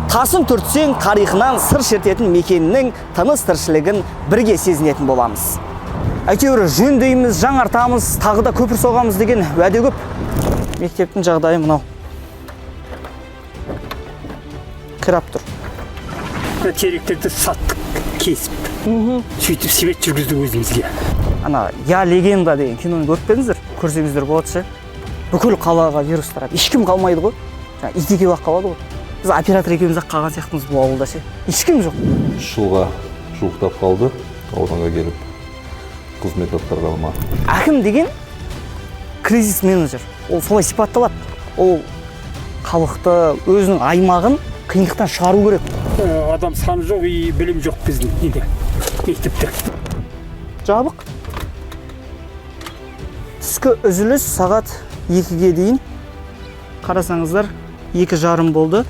Тасын түртсең тарихынан сыр шертетін мекеннің тыныс тіршілігін бірге сезінетін боламыз. Әйтеуір жөндейміз, жаңартамыз, тағы да көпір соғамыз деген уәде көп. Мектептің жағдайы мынау. Қирап тұр. Теректерді саттық, кесіп. Сөйтіп свет жүргіздік өзімізге. Ана «Я легенда» деген киноны көріп пе едіңіздер? Көрсеңіздер болады ше. Бүкіл қалаға вирус тарап, ешкім қалмайды ғой. Жаңа ит екеу ақ қалады ғой. Біз оператор екеуміз ақ қалған сияқтымыз бұл ауылда ше. Ешкім жоқ. 3 жылға жуықтап қалды ауданға келіп қызмет атқарғаныма. Әкім деген кризис менеджер. Ол солай сипатталады. Ол халықты, өзінің аймағын қиындықтан шығару керек. Адам саны жоқ, и білім жоқ біздің неде, мектепте. Жабық. Түскі үзіліс сағат 2-ге дейін. Қарасаңыздар, 2:30 болды.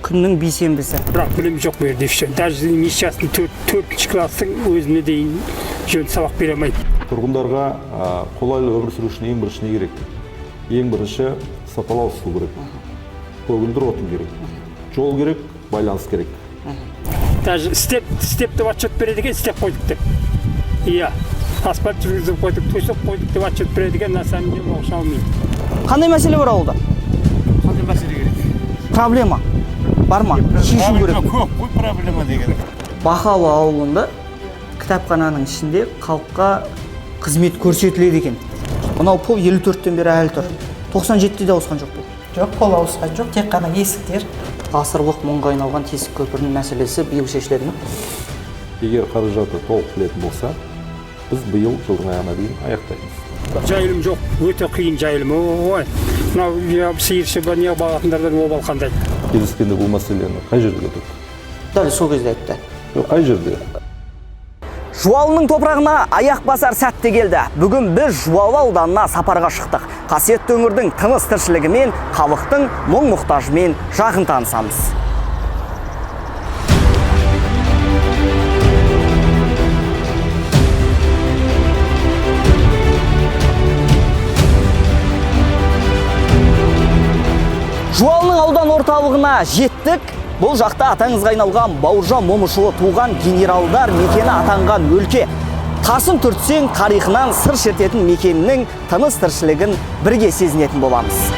Күннің бейсенбісі. Бірақ білім жоқ бұл жерде еще. Даже несчастный төртінші класстың өзіне дейін жөн сабақ бере алмайды. Тұрғындарға қолайлы өмір сүру үшін ең бірінші не керек? Ең бірінші сапалы ауыз су керек. Көгілдір отын керек. Жол керек, байланыс керек. Даже істеп, істеп деп отчет береді екен, істеп қойдық деп. Иә, асфальт жүргізіп қойдық, төсеп қойдық деп отчет береді екен, на самом деле оқша алмайды. Қандай мәселе бар ауылда? Қандай мәселе керек? Проблема бар ма? Шешу керек. Көп қой проблема деген. Бақалы ауылында кітапхананың ішінде халыққа қызмет көрсетіледі екен. Мынау пол 54-тен бері әлі тұр. 97-де де ауысқан жоқ бұл. Жоқ, пол ауысқан жоқ, тек қана есіктер. Ғасырлық мұңға айналған тесік көпірдің мәселесі биыл шешіледі ме? Егер қаражаты толық келетін болса, біз биыл жылдың аяғына дейін аяқтаймыз. Жайылым жоқ, өте қиын жайылым. Ой, мынау я, сиыршы ба, не бағатындардан обал қандай. Кездескенде бұл мәселені қай жерде көтерді? Дәл сол кезде айтты. Жоқ, қай жерде? Жуалының топырағына аяқ басар сәт те келді. Бүгін біз Жуалы ауданына сапарға шықтық. Қасиетті өңірдің тыныс тіршілігімен, халықтың мұң мұқтажымен жақын танысамыз. Жуалының аудан орталығына жеттік. Бұл жақта атаңызға айналған Бауыржан Момышұлы туған генералдар мекені атанған өлке. Тасын түртсең тарихынан сыр шертетін мекеннің тыныс тіршілігін бірге сезінетін боламыз.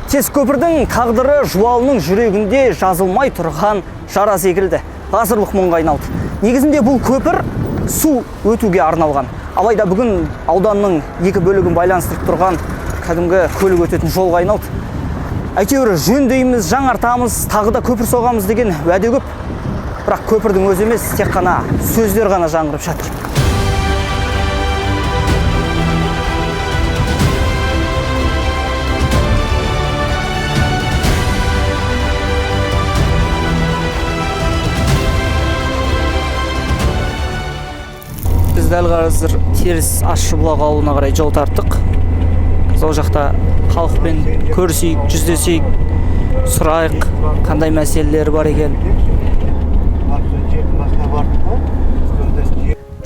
Тесік көпірдің тағдыры Жуалының жүрегінде жазылмай тұрған жара секілді. Ғасырлық мұңға айналды. Негізінде бұл көпір су өтуге арналған. Алайда бүгін ауданның екі бөлігін байланыстырып тұрған кәдімгі көлік өтетін жолға айналды. Әйтеуір жөндейміз, жаңартамыз, тағы да көпір соғамыз деген уәде көп. Бірақ көпірдің өзі емес, тек қана сөздер ғана жаңғырып жатыр. Біз дәл қазір теріс Ащыбұлақ ауылына қарай жол тарттық. Сол жақта халықпен көрісейік, жүздесейік, сұрайық, қандай мәселелері бар екен.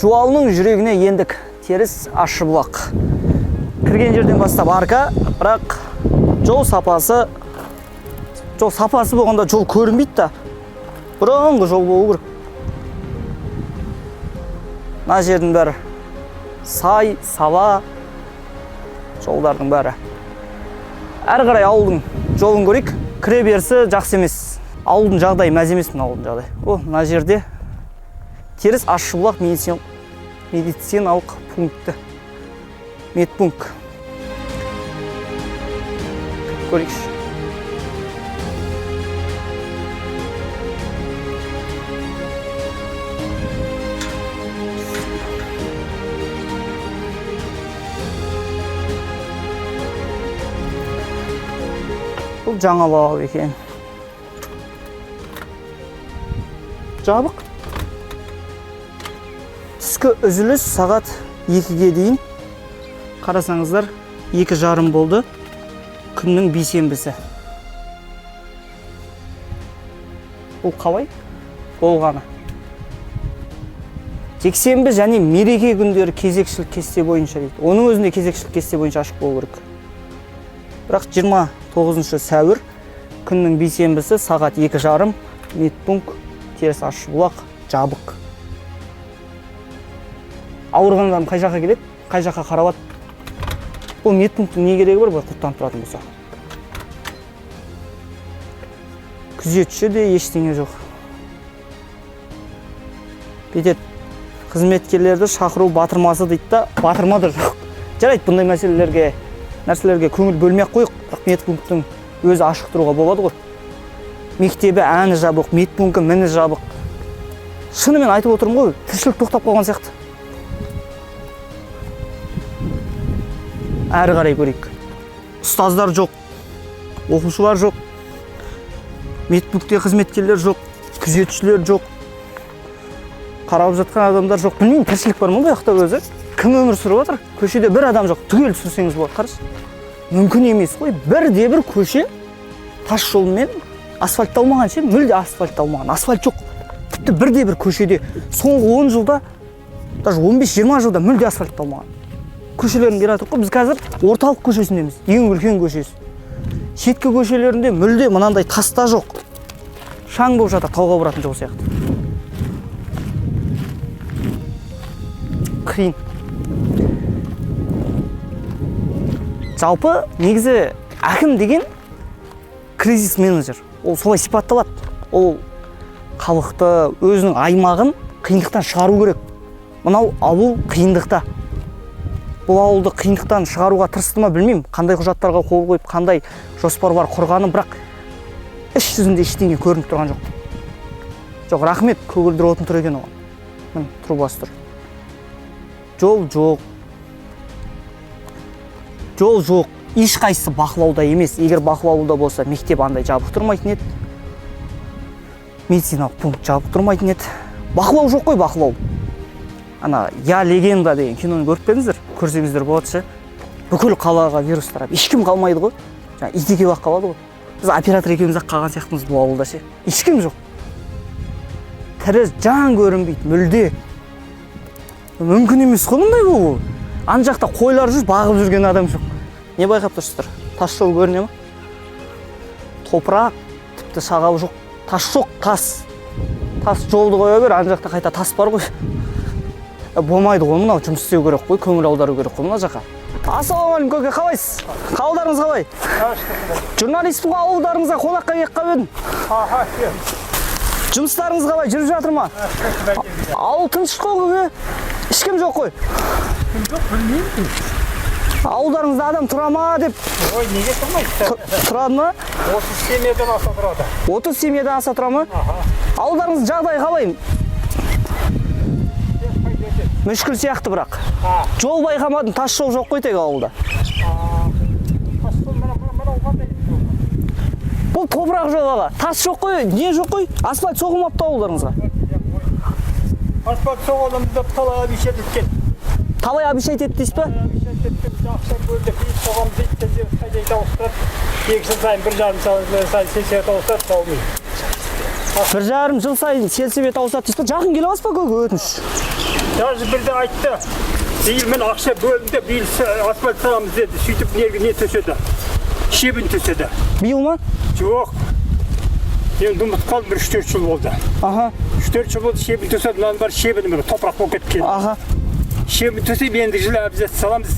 Жуалының жүрегіне ендік, теріс Ащыбұлақ. Кірген жерден бастап арка, бірақ жол сапасы, жол сапасы болғанда жол көрінбейді да. Бұрынғы жол болу керек. Мына жердің бәрі сай, сала, жолдардың бәрі. Әрі қарай ауылдың жолын көрейік. Кіре берісі жақсы емес. Ауылдың жағдайы мәз емес мына ауылдың жағдайы. О, мына жерде теріс Ащыбұлақ медициналық пункті. Медпункт. Көрейікші. Бұл жаңалау екен. Жабық. Түскі үзіліс сағат 2-ге дейін. Қарасаңыздар, 2:30 болды. Күннің бейсенбісі. Бұл қалай болғаны? Жексенбі және мереке күндері кезекшілік кесте бойынша дейді. Оның өзінде кезекшілік кесте бойынша ашық болу керек. Бірақ 29 сәуір күннің бейсенбісі сағат 2:30 медпункт Теріс Ащыбұлақ жабық. Ауырған адам қай жаққа келеді, қай жаққа қаралады? Бұл медпункттің не керегі бар, былай құлыптанып тұратын болса? Күзетші де ештеңе жоқ. Бүйтеді, қызметкерлерді шақыру батырмасы дейді да, батырма да жоқ. Жарайды, бұндай мәселелерге, нәрселерге көңіл бөлмей ақ қойық, бірақ медпункттің өзі ашық тұруға болады ғой. Мектебі әні жабық, медпункті міні жабық. Шынымен айтып отырмын ғой, тіршілік тоқтап қалған сияқты. Әрі қарай көрейік. Ұстаздар жоқ, оқушылар жоқ, медпунктте қызметкерлер жоқ, күзетшілер жоқ, қарап жатқан адамдар жоқ. Білмеймін, тіршілік бар ма бұл жақта өзі? Кім өмір сүріп жатыр? Көшеде бір адам жоқ. Түгел түсірсеңіз болады, қарашы. Мүмкін емес қой. Бірде бір көше тас жолмен асфальтталмаған ше, мүлде асфальтталмаған. Асфальт жоқ. Тіпті бірде бір көшеде соңғы 10 жылда, даже 15-20 жылда мүлде асфальтталмаған. Көшелерін бере жатыр қой. Біз қазір орталық көшесіндеміз, ең үлкен көшесі. Шеткі көшелерінде мүлде мынандай таста жоқ. Шаң болып жатыр, тауға баратын жол сияқты. Қиын. Жалпы негізі әкім деген кризис менеджер. Ол солай сипатталады. Ол халықты, өзінің аймағын қиындықтан шығару керек. Мынау ауыл қиындықта. Бұл ауылды қиындықтан шығаруға тырысты ма білмеймін. Қандай құжаттарға қол қойып, қандай жоспарлар құрғанын, бірақ іс жүзінде ештеңе көрініп тұрған жоқ. Жоқ, рахмет, көгілдір отын тұр екен оған. Міне, трубасы тұр. Жол жоқ. Жол жоқ. Ешқайсысы бақылауда емес. Егер бақылауда болса, мектеп андай жабық тұрмайтын еді. Медициналық пункт жабық тұрмайтын еді. Бақылау жоқ қой, бақылау. Ана «Я легенда» деген киноны көріп пе едіңіздер? Көрсеңіздер болады ше. Бүкіл қалаға вирус тарап, ешкім қалмайды ғой. Жаңа ит екеуі ақ қалады ғой. Біз оператор екеуміз ақ қалған сияқтымыз бұл ауылда ше. Ешкім жоқ. Тірі жан көрінбейді, мүлде. Мүмкін емес қой мұндай болу. Ана жақта қойлар жүр, бағып жүрген адам жоқ. Не байқап тұрсыздар? Тас жол көріне ма? Топырақ, тіпті шағал жоқ. Тас жоқ, тас. Тас жолды қоя бер, ана жақта қайта тас бар ғой. Болмайды ғой мынау, жұмыс істеу керек қой, көңіл аудару керек қой мына жаққа. Ассалаумағалейкум, көке, қалайсыз? Қалдарыңыз қалай? Журналистпін ғой, ауылдарыңызға қонаққа келіп қалып едім. Жұмыстарыңыз қалай, жүріп жатыр ма? Ауыл тыныш қой, көке. Ешкім жоқ қой. Кім жоқ, білмеймін. Ауылдарыңызда адам тұра ма деп. Ой, неге тұрмайды? Тұрады ма? 30 семьядан аса тұрады. 30 семьядан аса тұра ма? Ауылдарыңыздың жағдайы қалай? Мүшкіл сияқты бірақ. Жол байқамадым, тас жол жоқ қой тек ауылда. Тас жол мынау қандай жол? Бұл топырақ жол аға. Тас жоқ қой, не жоқ қой? Асфальт соғылмапты ауылдарыңызға. Асфальт соғылымыз деп талай обещать еткен. Талай обещать етті дейсіз ба? Обещать еткен, ақша бөлдік, үй соғамыз дейді, қайда ауыстырады. 2 жыл сайын, 1,5 жыл сайын сельсовет ауыстырады, соғылмайды. 1,5 жыл сайын сельсовет ауысады дейсіз ба? Жақын келе аласыз ба, көке, өтініш? Даже бірде айтты, биыл мен ақша бөлінді, биыл асфальт саламыз деді, сөйтіп не төседі, щебень төседі. Биыл ма? Жоқ, енді ұмытып қалдым, бір 3-4 жыл болды. 3-4 жыл болды, щебень төседі, мынаның бәрі щебень, міне, топырақ болып кеткен. Щебень төсеп, ендігі жылы обязательно саламыз.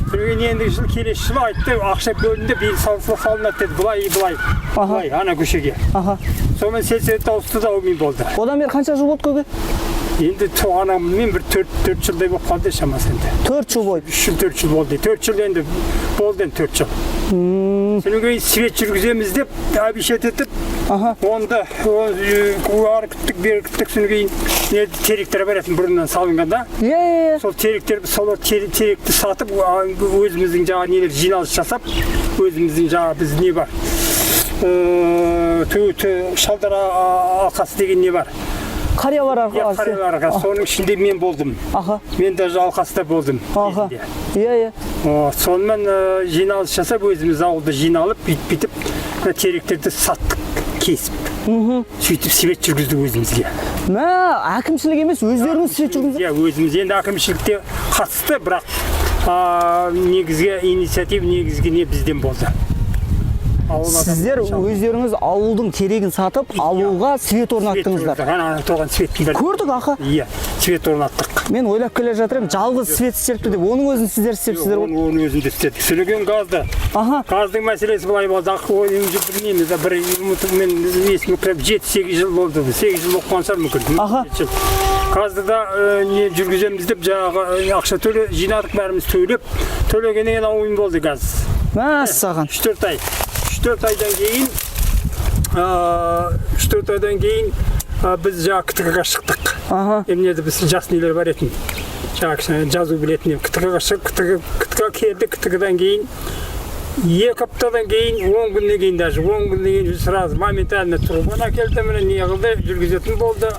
Содан ендігі жыл, келесі жылы айтты, ақша бөлінді, биыл салынады деді, былай, былай, былай, ана көшеге. Сонымен сельсовет ауысты да әумин болды. Одан бері қанша жыл болды, көке? Енді туғаныммен бір 4 жылдай болып қалды шамасы енді. 4 жыл бойы? 3 жыл, 4 жыл болды. 4 жыл енді болды енді 4 жыл. Содан кейін свет жүргіземіз деп обещать етіп, онда ары күттік, бері күттік, содан кейін не теректер беретін бұрыннан салынғанда. Сол теректер, сол теректі сатып, өзіміздің жаңа нелер жиналыс жасап, өзіміздің жаңа біз не бар? Шалдар алқасы деген не бар? Қариялар алқасы. Иә, қариялар алқасы. Соның ішінде мен болдым. Мен даже алқаста болдым. Кезінде. Сонымен жиналыс жасап, өзіміз ауылда жиналып, бүйтіп бүйтіп мына теректерді саттық, кесіп. Сөйтіп свет жүргіздік өзімізге. Мә, әкімшілік емес, өздеріңіз свет жүргізді. Иә, өзіміз. Енді әкімшілікте қатысты, бірақ негізгі инициатива, негізгі не бізден болды. Ауыл Сіздер адамдары. өздеріңіз ауылдың терегін сатып, ауылға свет Свет орнаттыңыздар. орнаттық. Ана тұрған светтің бәрі. Көрдік, аха. Иә, свет орнаттық. Мен ойлап келе жатыр едім, жалғыз свет істепті деп. Оның өзін сіздер істепсіздер ғой. Оның өзін де істедік. Сөйлеген газды. Аха. Газдың мәселесі былай болды. Ақ уже білмейміз, бір ұмытып, мен есіме кіріп, 7-8 жыл болды. 8 жыл болып қалған шығар мүмкін. Аха. 7 жыл. Газды да не жүргіземіз деп жаңағы ақша төле жинадық, бәріміз төлеп, төлегеннен кейін ауын болды газ. Мәссаған. 3-4 ай. 3-4 айдан кейін 3-4 айдан кейін біз жаңағы КТК-ға шықтық. Аха. Емнеде біз жас нелер бар етін. Жаңағы кішкене жазу білетін. КТК-ға шығып, КТК келді, КТК-дан кейін 2 аптадан кейін, 10 күннен кейін, даже 10 күннен кейін сразу моментально трубаны әкелді, міне, не қылды, жүргізетін болды.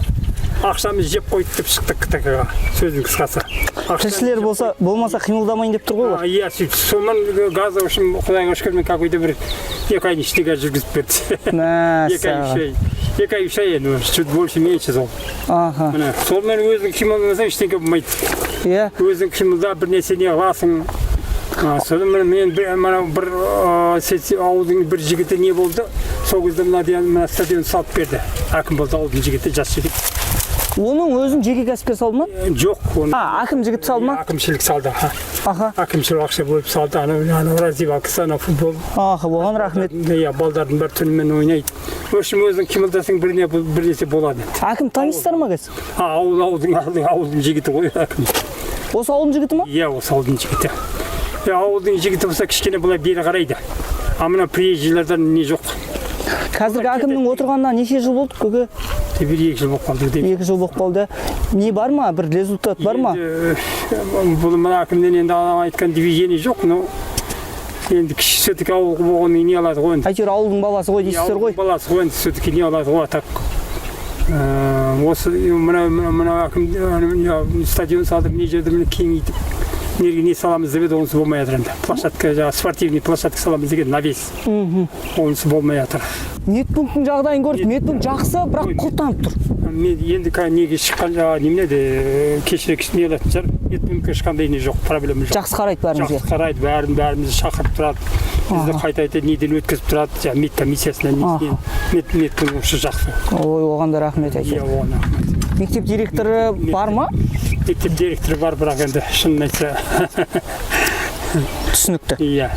Ақшамызды жеп қойды деп шықтық КТК-ға, сөздің қысқасы. Ақшамызды Тілшілер жеп болса, болмаса қимылдамайын деп тұр ғой олар. Иә, сөйтіп сонымен газ, в общем, құдайға шүкір, мен какой-то бір 2 айдың ішінде газ жүргізіп берді. 2 ай, үш Мәссаған. ай, 2 ай, 3 ай енді, чуть больше, меньше сол. Аха. Міне, сонымен өзің қимылдамасаң, ештеңе болмайды. Өзің қимылдап, бір нәрсе не қыласың. Содан міне мен мына бір ауылдың бір жігіті не болды, сол кезде мына мына стадион салып берді. Әкім болды ауылдың жігіті, жас жігіт. Оның өзін жеке кәсіпкер салды ма? Жоқ, оны А, әкім жігіт салды ма? Әкімшілік салды. Аха. Аха. Әкімшілік ақша бөліп салды. Анау раздевалкасы, анау футбол. Аха, оған рахмет. Иә, балдардың бәрі түнімен ойнайды. В общем, өзің қимылдасаң, бір нәрсе болады. Әкім танисыздар ма қазір? А, ауыл ауылдың ауылдың ауылдың жігіті ғой әкім. Осы ауылдың жігіті ма? Иә, осы ауылдың жігіті. Иә, ауылдың жігіті болса, кішкене былай бері қарайды. А мына приезжийлерден не жоқ. Қазіргі әкімнің отырғанына неше жыл болды, көке? Бір 2 жыл болып қалды деп. 2 жыл болып қалды. Не бар ма? Бір результат бар ма? Енді, бұл мына әкімнен енді анау айтқан движение жоқ, но енді кіші все-таки ауыл болғаннан кейін не алады ғой енді. Әйтеуір ауылдың баласы ғой дейсіздер ғой. Ауылдың баласы ғой енді, все-таки не алады ғой, а так. Осы мына әкім ана, стадион салды, мына жерді міне кеңейтіп, мына не саламыз деп еді, онысы болмай жатыр енді. Площадка, жаңағы спортивный площадка саламыз деген навес. Онысы болмай жатыр. Медпункттің жағдайын көрдік. Медпункт жақсы, бірақ құлыптанып тұр. Мен енді неге шыққан жаңағы немене де кешірек не алатын шығар. Медпунктке ешқандай не жоқ, проблема жоқ. Жақсы қарайды бәрімізге. Жақсы қарайды, бәрін, бәрімізді шақырып тұрады. Бізді қайта қайта неден өткізіп тұрады, жаңағы медкомиссиясынан, несінен. Медпункт жақсы. Ой, оған да рахмет Иә, әйтеуір. оған рахмет. Мектеп директоры бар ма? Мектеп директоры бар, бірақ енді шынын айтса, Түсінікті. иә,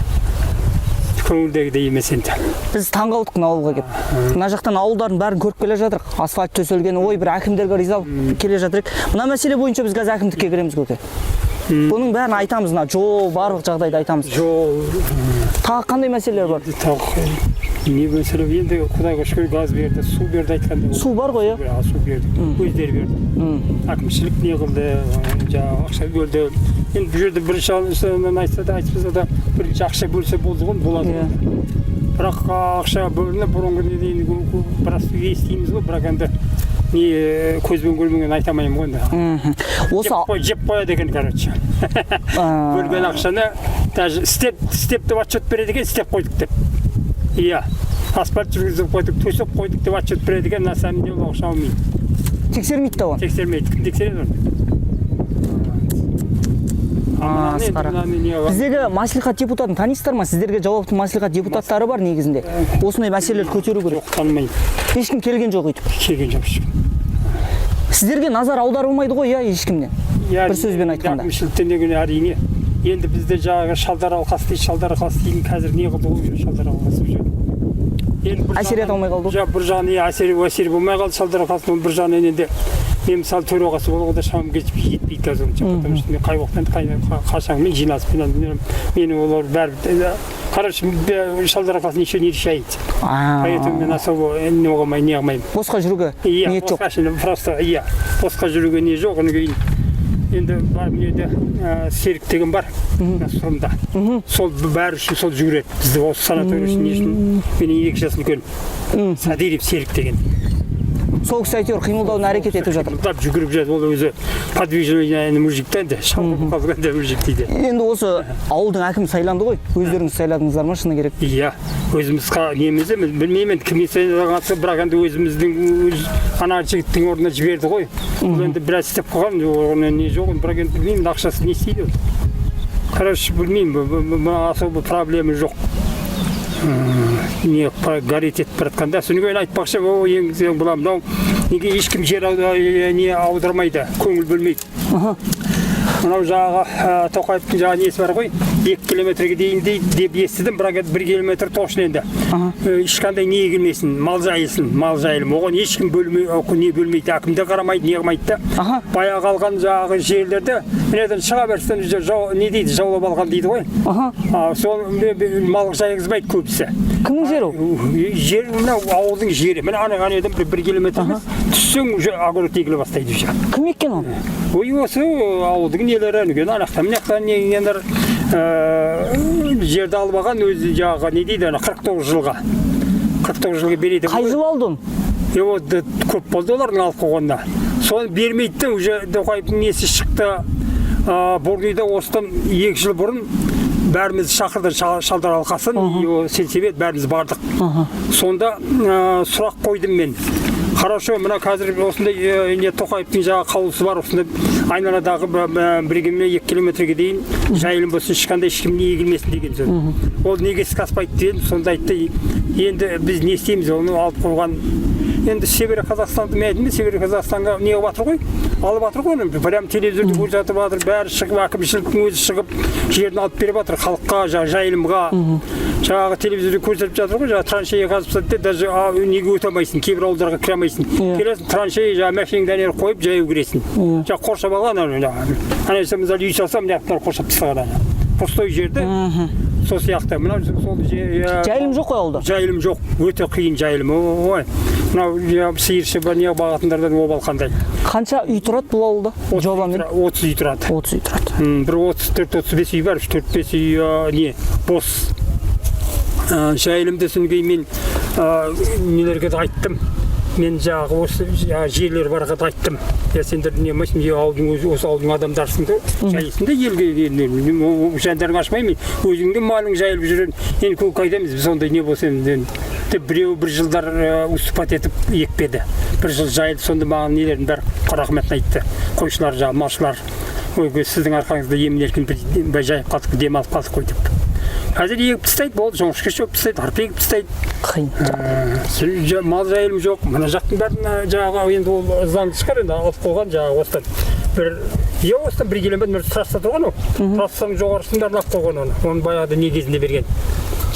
көңілдегідей емес енді. Біз таңғалдық мына ауылға келіп. Мына жақтан ауылдардың бәрін көріп келе жатырық. Асфальт төселген, ой, бір әкімдерге риза болып келе жатыр едік. Мына мәселе бойынша біз қазір әкімдікке кіреміз, көке. Бұның бәрін айтамыз, мына жол, барлық жағдайды айтамыз. Жол. Тағы қандай мәселелер бар? Тағы не мәселе? Енді құдайға шүкір, газ берді, су берді айтқанда. Су бар ғой, иә? Иә, су берді, өздері берді. Әкімшілік не қылды, жаңағы ақша бөлді. Енді бұл жерде бірінші алғышынан айтса да, айтпаса да, бірінші ақша бөлсе болды ғой, болады Иә. ғой. Бірақ ақша бөлініп, бұрынғы неден біраз естиміз ғой, бірақ енді не көзбен көрмеген айта алмаймын ғой енді. Осы Жеп қояды екен, короче. Бөлген ақшаны даже істеп істеп деп отчет береді екен, істеп қойдық деп. Иә, асфальт жүргізіп қойдық, төсеп қойдық деп отчет береді екен, на самом деле ол ақша алмайды. Тексермейді да оны. Тексермейді. Кім тексереді оны? А мынаны енді Масқара. Мынаны не қылады? Біздегі мәслихат депутатын танисыздар ма? Сіздерге жауапты мәслихат депутаттары бар негізінде. Осындай мәселелерді көтеру керек. Жоқ, танымаймын. Ешкім келген жоқ өйтіп. Келген жоқ ешкім. Сіздерге назар аударылмайды ғой, иә, ешкімнен. Иә, Бір сөзбен айтқанда. Әкімшіліктен деген, әрине. Енді бізде жаңағы шалдар алқасы дейді, шалдар алқасы дейтін қазір не қылды ғой, шалдар алқасы уже. Енді бір Әсер ете алмай қалды ғой. Жоқ, бір жағынан, иә, әсер болмай қалды шалдар алқасының, бір жағынан енді мен, мысалы, төрағасы болуға да шамам келіп жетпейді қазір онша, потому что мен қай уақыттан қашан мен жиналыспен мені олар бәрі, короче, шалдар алқасы ничего не решает. Поэтому мен особо не қылмаймын, не қылмаймын. Босқа жүруге Иә, ниет жоқ. Босқа просто, иә, босқа жүруге не жоқ. Одан кейін енді бар мына Серік деген бар Сұрымда. Сол бәрі үшін сол жүгіреді. Бізді осы санаторий үшін, не үшін, менен 2 жас үлкен. Садиров Серік деген. Сол кісі әйтеуір қимылдауына әрекет етіп жатыр. Қимылдап жүгіріп жүреді. Ол өзі подвижный мужик та енді, шал болып қалған да мужик дейді. Енді осы ауылдың әкімі сайланды ғой. Өздеріңіз сайладыңыздар ма, шыны керек? Иә, өзіміз немізді білмеймін енді кім сайлағанын, бірақ енді өзіміздің ана жігіттің орнына жіберді ғой. Ол енді біраз істеп қойған, оған не жоқ, бірақ енді білмеймін, ақшасы не істейді ол. Короче, білмеймін, особо проблема жоқ. Не гореть етіп бара жатқанда. Содан кейін айтпақшы, ол ең бұла мынау неге ешкім жер не аудармайды, көңіл бөлмейді. Мынау жағы Тоқаевтың жағы несі бар ғой, 2 километрге дейін дейді деп естідім, бірақ енді 1 километр точно енді. Ешқандай не келмесін, мал жайылсын, мал жайылым. Оған ешкім бөлмей, не бөлмейді, әкім де қарамайды, не қылмайды да. Баяғы алған жағы жерлерді мынаден шыға берсін, не дейді, жаулап алған дейді ғой. Сол мал жайғызбайды көбісі. Кімнің жері ол? Жер мынау ауылдың жері. Міне ана жерден бір километр емес, түссең уже огород егіле бастайды уже. Кім еккен оны? Ой, осы ауылдың нелері, ана жақта, мына жақта нелер, жерді алып алған өзі жағы не дейді, ана 49 жылға. 49 жылға береді. Қай жылы алды оны? Вот көп болды олардың алып қойғанына. Соны бермейді де, уже Тоқаевтың несі шықты. Бурныйда осыдан 2 жыл бұрын бәріміз шақырды, шалдар алқасын, сельсовет, бәріміз бардық. Сонда сұрақ қойдым мен. Хорошо, мына қазір осындай не Тоқаевтың жаңағы қаулысы бар, осындай айналадағы 1 километр, 2 километрге дейін жайылым болсын, ешқандай ешкім не егілмесін деген сөз. Ол неге іске аспайды дедім, сонда айтты, енді біз не істейміз, оны алып қойған. Енді Северо Қазақстанды мен айттым, Северо Қазақстанға не қылып жатыр ғой, алып жатыр ғой, оны прям телевизорда көрсетіп жатыр, бәрі шығып, әкімшіліктің өзі шығып, жерін алып беріп жатыр халыққа, жайылымға. Жаңағы телевизорда көрсетіп жатыр ғой, жаңағы траншея қазып тастады де, даже неге өте алмайсың, кейбір ауылдарға кіре алмайсың. Келесің, траншея, жаңағы машинаңды әнері қойып, жаяу кіресің. Жаңағы қоршап алған ана, жаңағы. Ана жерде мысалы үй салсам, мына жақтан қоршап тастаған ана. Пустой жерді, сол сияқты. Мынау сол Жайылым жоқ қой ауылда? Жайылым жоқ, өте қиын жайылым. Ой, мынау сиыршы бар, не бағатындардан обал қандай. Қанша үй тұрады бұл ауылда? Жобамен? 30 үй тұрады. 30 үй тұрады. Бір 34-35 үй бар, 3-4-5 үй не, бос. Жайылымды содан кейін мен нелерге де айттым. Мен жаңағы осы жаңағы жерлер барға да айттым. Я сендер не емессің, я ауылдың өзі, осы ауылдың адамдарысың да, жайылсың да елге, елге, жандарың ашпаймын, өзіңдің малың жайылып жүрген. Енді көп қайдамыз, біз ондай не болса енді. Деп біреу бір жылдар уступать етіп екпеді. Бір жыл жайылды, сонда маған нелердің бәрі рахметін айтты. Қойшылар, жаңағы малшылар, ой, сіздің арқаңызда емін еркін бір жайып қалдық, демалып қалдық қой деп. Қазір егіп тастайды, болды, жоңышқа шөп тастайды, арпа егіп тастайды. Қиын. Мал жайылым жоқ. Мына жақтың бәрін жаңағы енді ол заңды шығар, енді алып қойған жаңағы осыдан бір, иә, осыдан 1 километр бір трасса тұрған ол. Трассаның жоғарысының бәрін алып қойған оны. Оны баяғыда не кезінде берген?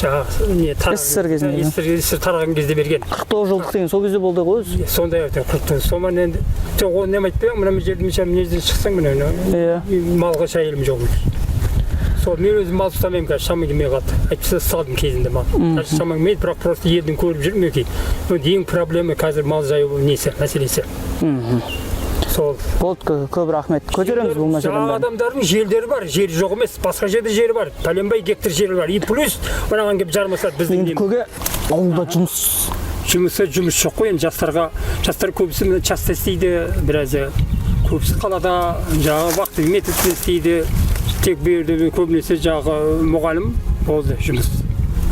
Жаңағы не, СССР кезінде, иә. СССР тараған кезде берген. 49 жылдық деген сол кезде болды ғой өзі? Сондай әйтеуір 49. Сонымен енді, жоқ, оны не айтпаймын, мына жерде мысалы мына жерден шықсаң, мына, мына, малға жайылым жоқ. Сол мен өзім мал ұстамаймын қазір, шамам келмей қалды. Әйтпесе ұстадым кезінде мал. Қазір шамам келмейді, бірақ просто елдің көріп жүрмін мінекей. Енді ең проблема қазір мал жаю несі, мәселесі. Сол. Болды, көп рахмет. Көтереміз бұл мәселені Жаңа бәрін. адамдардың жерлері бар, жері жоқ емес, басқа жерде жері бар. Пәленбай гектар жері бар. И плюс мынаған келіп жармасады біздің Енді неміз. көке ауылда жұмыс. Жұмысы, жұмыс жоқ қой енді жастарға. Жастар көбісі мына часто істейді, біразы. Көбісі қалада, жаңағы вахтовый методпен істейді. Тек бұл жерде көбінесе жаңағы мұғалім болды жұмыс.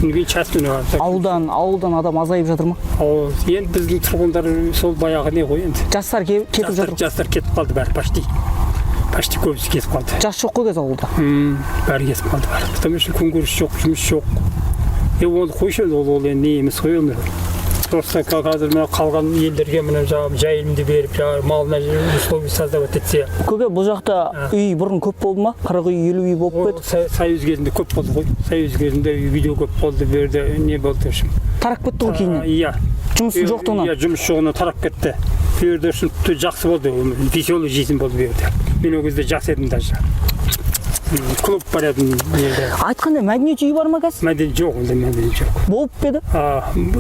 Неге часто міне бар. Ауылдан адам азайып жатыр ма? Ауыл, енді біздің тұрғындар сол баяғы не ғой енді. Жастар кетіп жатыр. Жастар кетіп қалды бәрі почти. Почти көбісі кетіп қалды. Жас жоқ қой қазір ауылда. Бәрі кетіп қалды бәрі. Потому что күнкөріс жоқ, жұмыс жоқ. Оны қойшы енді, ол енді не емес қой енді. Просто қазір мына қалған елдерге мына жаңағы жайылымды беріп, жаңағы малына условия создавать етсе. Көке, бұл жақта үй бұрын көп болды ма? 40 үй, 50 үй болып Ол па еді? Союз кезінде көп болды ғой. Союз кезінде үйде көп болды, бұл жерде не болды, в общем. Тарап кетті ғой кейіннен. Иә. Жұмыстың жоқтығынан. Иә, жұмыс жоғынан тарап кетті. Бұл жерде шын жақсы болды, веселый жизнь болды бұл жерде. Мен ол кезде жас едім даже. Клуб бар еді жерде. Айтқандай мәдениет үйі бар ма қазір? Мәдениет жоқ, ондай мәдениет жоқ. Болып па еді?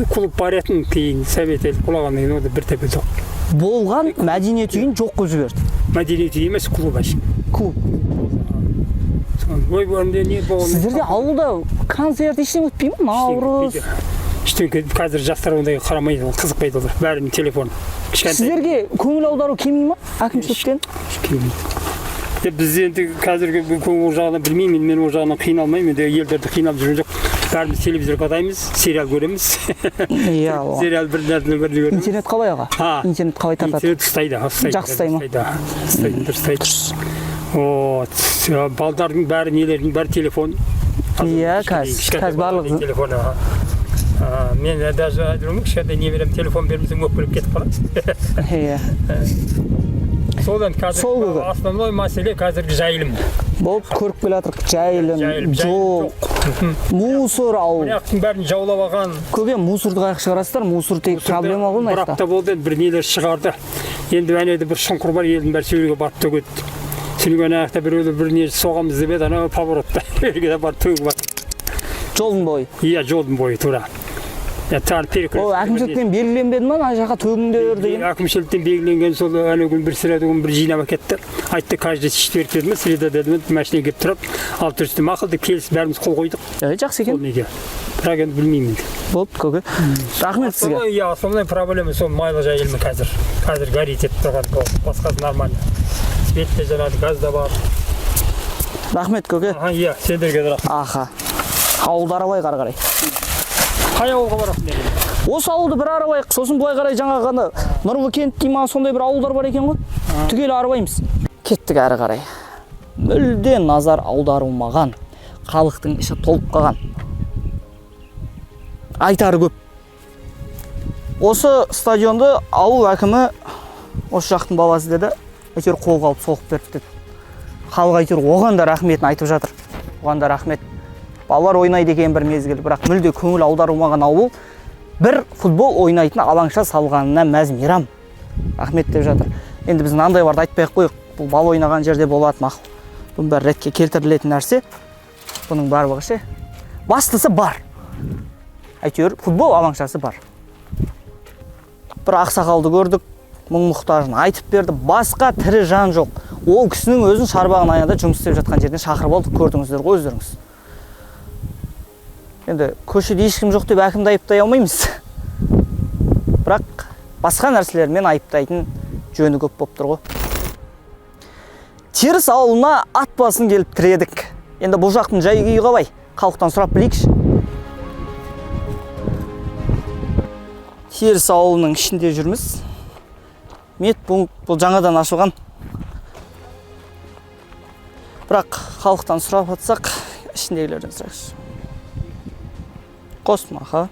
Клуб бар еді, кейін совет елі құлағаннан кейін онда бір тәпе жоқ. Болған мәдениет үйін жоқ қылып жіберді. Мәдениет үйі емес, клуб әшейін. Клуб. Ой, онда не болған? Сіздерде ауылда концерт ештеңе өтпей ме? Наурыз. Ештеңе, қазір жастар ондайға қарамайды, ол қызықпайды олар. Бәрінің телефон. Кішкентай. Сіздерге көңіл аудару келмей ма әкімшіліктен? Келмейді. Біз енді қазіргі ол жағынан білмеймін, мен ол жағынан қиналмаймын, енді елдерді қинап жүрген жоқ. Бәріміз телевизор қараймыз, сериал көреміз. Иә. Сериал бір нәрсені көреміз. Интернет қалай, аға? Интернет қалай тартады? Интернет ұстайды, ұстайды. Жақсы ұстай ма? Ұстайды, дұрыс ұстайды. Вот, балдардың бәрі, нелердің бәрі телефон. Иә, қазір барлығы телефон. Мен даже айтырмын, кішкентай немерем телефон бермесең өкпелеп кетіп қалады. Иә. Содан қазір основной мәселе қазіргі жайылым. Болып көріп келе жатырық, жайылым, жол, мусор ауыл. Мынаяқтың бәрін жаулап алған. Көке, мусорды қаяққа шығарасыздар? Мусор тек проблема ғой мына Бір жақта. апта болды, бір нелер шығарды. Енді әнеде бір шұңқыр бар, елдің бәрі сол жерге барып төгеді. Сөйтіп ана жақта біреулер бір не соғамыз деп еді, анау поворотта жерге барып төгіп жатыр. Жолдың бойы. Иә, жолдың бойы тура. Ол әкімшіліктен белгіленбеді ма, ана жаққа төгіңдер деген? Әкімшіліктен белгіленген сол ана күн бір среда күні бір жинап әкетті. Айтты, каждый четверг деді ме, среда деді ме, машина келіп тұрады. Алты жүз мақұл деп келісіп бәріміз қол қойдық. Жақсы екен. Ол неге? Бірақ енді білмеймін енді. Болды, көке. Рахмет сізге. Иә, основной проблема сол майлы жайылма қазір. Қазір горит етіп тұрған ол. Басқасы нормально. Свет те жанады, газ да бар. Рахмет, көке. Иә, сендерге де рахмет. Аха. Ауылды аралайық ары қарай. Қай ауылға барасың енді? Осы ауылды бір аралайық, сосын былай қарай жаңағы ана Нұрлыкент дей ма, сондай бір ауылдар бар екен ғой. Түгел аралаймыз. Кеттік әрі қарай. Мүлде назар аударылмаған, халықтың іші толып қалған. Айтары көп. Осы стадионды ауыл әкімі осы жақтың баласы деді, әйтеуір қолға алып соғып берді деді. Халық әйтеуір оған да рахметін айтып жатыр. Оған да рахмет. Балалар ойнайды екен бір мезгіл, бірақ мүлде көңіл аударылмаған ауыл бір футбол ойнайтын алаңша салғанына мәз мейрам. Рахмет деп жатыр. Енді біз мынандайларды айтпай ақ қояйық. Бұл бал ойнаған жерде болады, мақұл. Бұның бәрі ретке келтірілетін нәрсе. Бұның барлығы ше. Бастысы бар. Әйтеуір футбол алаңшасы бар. Бір ақсақалды көрдік, мұң мұқтажын айтып берді. Басқа тірі жан жоқ. Ол кісінің өзін шарбағын аяда жұмыс істеп жатқан жерден шақырып алдық, көрдіңіздер ғой өздеріңіз. Енді көшеде ешкім жоқ деп әкімді айыптай алмаймыз. Бірақ басқа нәрселермен айыптайтын жөні көп болып тұр ғой. Теріс ауылына ат басын келіп тіредік. Енді бұл жақтың жай күйі қалай? Халықтан сұрап білейікші. Теріс ауылының ішінде жүрміз. Медпункт бұл жаңадан ашылған. Бірақ халықтан сұрап жатсақ, ішіндегілерден сұрайықшы. Қосмаха.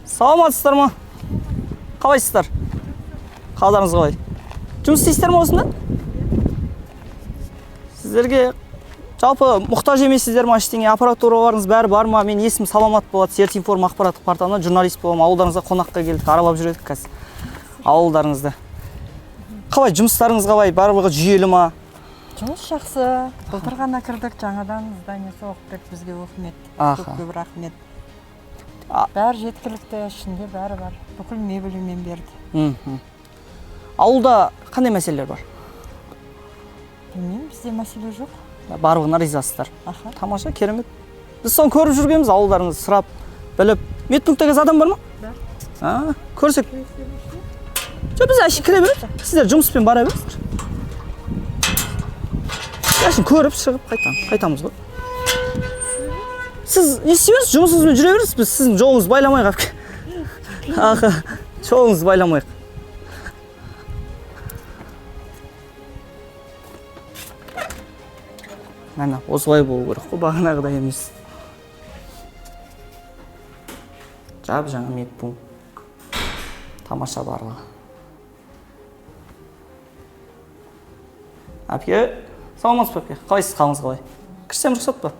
Саламатсыздар ма? Қалайсыздар? Қалдарыңыз қалай? Жұмыс істейсіздер ме осында? Сіздерге жалпы мұқтаж емессіздер ма, ештеңе, аппаратураларыңыз бәрі бар ма? Мен есімім Саламат болады, Сертинформ ақпараттық порталынан журналист боламын. Ауылдарыңызға қонаққа келдік, аралап жүрдік қазір. Ауылдарыңызды. Қалай, жұмыстарыңыз қалай? Барлығы жүйелі ма? Жұмыс жақсы. Былтыр ғана кірдік, жаңадан здание соғып берді бізге өкімет. Көп-көп рахмет. Бәрі жеткілікті, ішінде бәрі бар. Бүкіл мебелімен берді. Ауылда қандай мәселелер бар? Білмеймін, бізде мәселе жоқ. Барлығына ризасыздар. Тамаша, керемет. Біз соны көріп жүргенбіз, ауылдарыңызды сұрап, біліп. Медпунктте қазір адам бар ма? Бар. Көрсек. Жоқ, біз әшейін кіре береміз. Сіздер жұмыспен бара бересіздер. Әшейін көріп шығып қайтамыз ғой. Сіз не істей бересіз? Жұмысыңызбен жүре бересіз, біз сіздің жолыңызды байламайық. Аха, жолыңызды байламайық. Міне, осылай болу керек қой, бағанағыдай емес. Жап жаңа медпункт. Тамаша барлығы. Әпке, саламатсыз ба, әпке? Қалайсыз, қалыңыз қалай? Кірсем рұқсат па?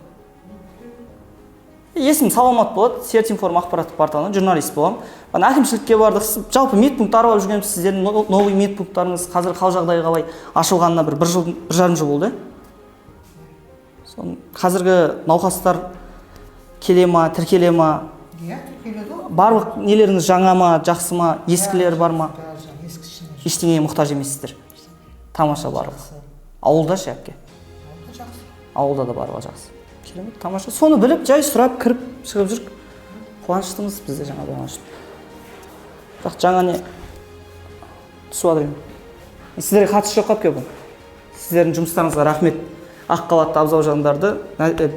Есімім Саламат болады, Сертинформ ақпараттық порталынан журналист боламын. Ана әкімшілікке бардық, жалпы медпункт аралап жүргенбіз, сіздердің новый медпункттарыңыз қазір қал жағдайы қалай? Ашылғанына бір жыл, бір жарым жыл болды. Сон қазіргі науқастар келе ма, тіркеле ма? Иә, тіркеледі ғой. Барлық нелеріңіз жаңа ма, жақсы ма, ескілер бар ма? Ештеңеге мұқтаж емессіздер. Тамаша барлығы. Ауылда ше, әпке? Ауылда да барлығы жақсы. Керемет, тамаша. Соны біліп, жай сұрап, кіріп, шығып жүрік. Қуаныштымыз біз де жаңа болған үшін. Бірақ жаңа не түсіп жатыр екен. Сіздерге қатысы жоқ қап бұл. Сіздердің жұмыстарыңызға рахмет. Ақ халатты абзал жандарды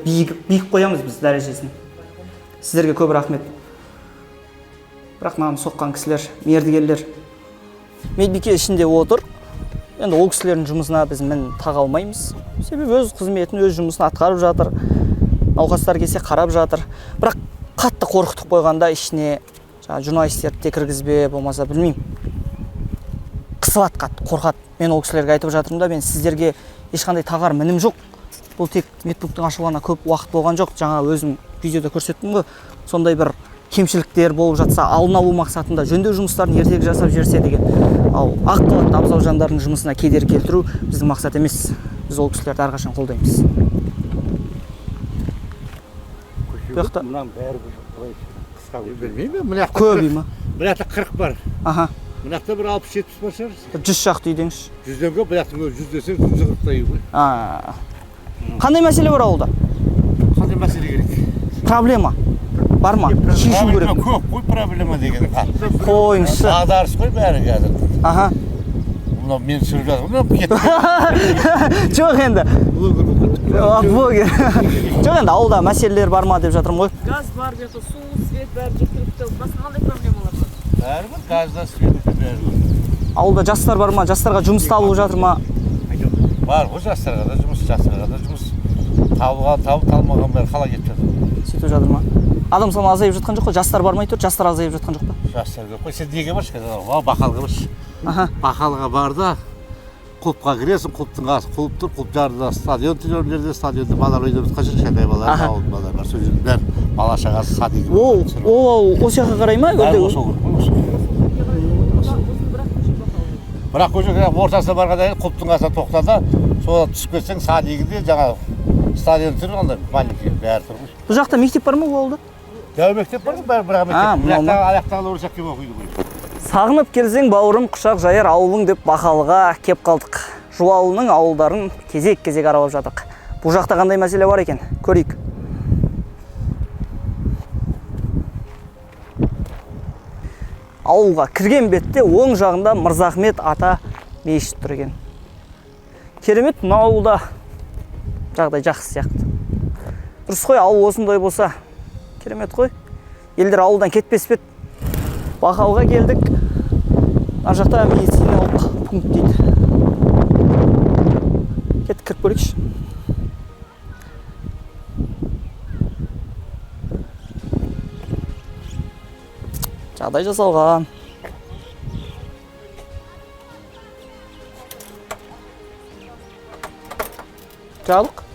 биік қоямыз біз дәрежесін. Сіздерге көп рахмет. Бірақ мынаны соққан кісілер, мердігерлер. Медбике ішінде отыр. Енді ол кісілердің жұмысына біз мін таға алмаймыз. Себебі өз қызметін, өз жұмысын атқарып жатыр. Науқастар келсе қарап жатыр. Бірақ қатты қорқытып қойғанда ішіне жаңа журналистерді де кіргізбе, болмаса білмеймін. Қысылады қатты, қорқады. Мен ол кісілерге айтып жатырмын да, мен сіздерге ешқандай тағар мінім жоқ. Бұл тек медпункттің ашылғанына көп уақыт болған жоқ. Жаңа өзім видеода көрсеттім ғой. Сондай бір кемшіліктер болып жатса, алдын алу мақсатында жөндеу жұмыстарын ертегі жасап жіберсе деген. Ал ақ халатты абзал жандардың жұмысына кедергі келтіру біздің мақсат емес. Біз ол кісілерді әрқашан қолдаймыз. Бұл жақта Мынаның бәрі былай қысқа білмеймін. Мына жақта көп үй ма? Мына жақта 40 бар. Аха. Мына жақта бір 60-70 бар шығар. 100 шақты үй деңізші. 100-ден көп, бұл жақтың өзі 100 десең 140-тай үй ғой. Қандай мәселе бар ауылда? Қандай мәселе керек? Проблема бар ма? Шешу керек. Көп қой проблема деген. Қойыңызшы. Дағдарыс қой бәрі қазір. Аха. Мынау мен түсіріп жатырмын, мынау кетті. Жоқ енді. Блогер. Жоқ енді ауылда мәселелер бар ма деп жатырмын ғой. Газ бар, бұл жақта су, свет бәрі жеткілікті. Басқа қандай проблемалар бар? Бәрі бар, газ да, свет де бәрі бар. Ауылда жастар бар ма? Жастарға жұмыс табылып жатыр ма? Бар ғой, жастарға да жұмыс, жастарға да жұмыс. Табылған, табып, табылмаған бәрі қалай кетіп жатыр? Сөйтіп жатыр ма? Адам саны азайып жатқан жоқ қой, жастар бармай тұр, жастар азайып жатқан жоқ па? Жастар көп қой. Сен неге баршы қазір? Бақалға баршы. Аха. Бақалға бар да, клубқа кіресің, клубтың қасы клуб тұр, клуб жанында стадион тұр, ол жерде стадионда балалар ойнап жатқан шығар, кішкентай балалар, ауылдың балалары бар, сол жерде бәрі бала шағасы садигі. Ол осы жаққа қарай ма? Бәрі осы округ қой, осы. Бірақ көше ортасына барғаннан кейін клубтың қасына тоқта да, содан түсіп кетсең садигінде жаңағы стадион тұр, анда маленький бәрі тұр ғой. Бұл жақта мектеп бар ма бұл ауылда? Дәу мектеп бар ғой, бәрі бір мектеп. Мынау ма? Аяқтағы орыс жаққа оқиды ғой. Сағынып келсең бауырым құшақ жаяр ауылың деп Бақалыға кеп қалдық. Жуалының ауылдарын кезек-кезек аралап жатық. Бұл жақта қандай мәселе бар екен? Көрейік. Ауылға кірген бетте оң жағында Мырзахмет ата мешіт тұр екен. Керемет, мына ауылда жағдай жақсы сияқты. Дұрыс қой, ауыл осындай болса керемет қой. Елдер ауылдан кетпес пе еді? Бақалыға келдік. Ар жақта медициналық пункт дейді. Кеттік, кіріп көрейікші. Жағдай жасалған. Жабық.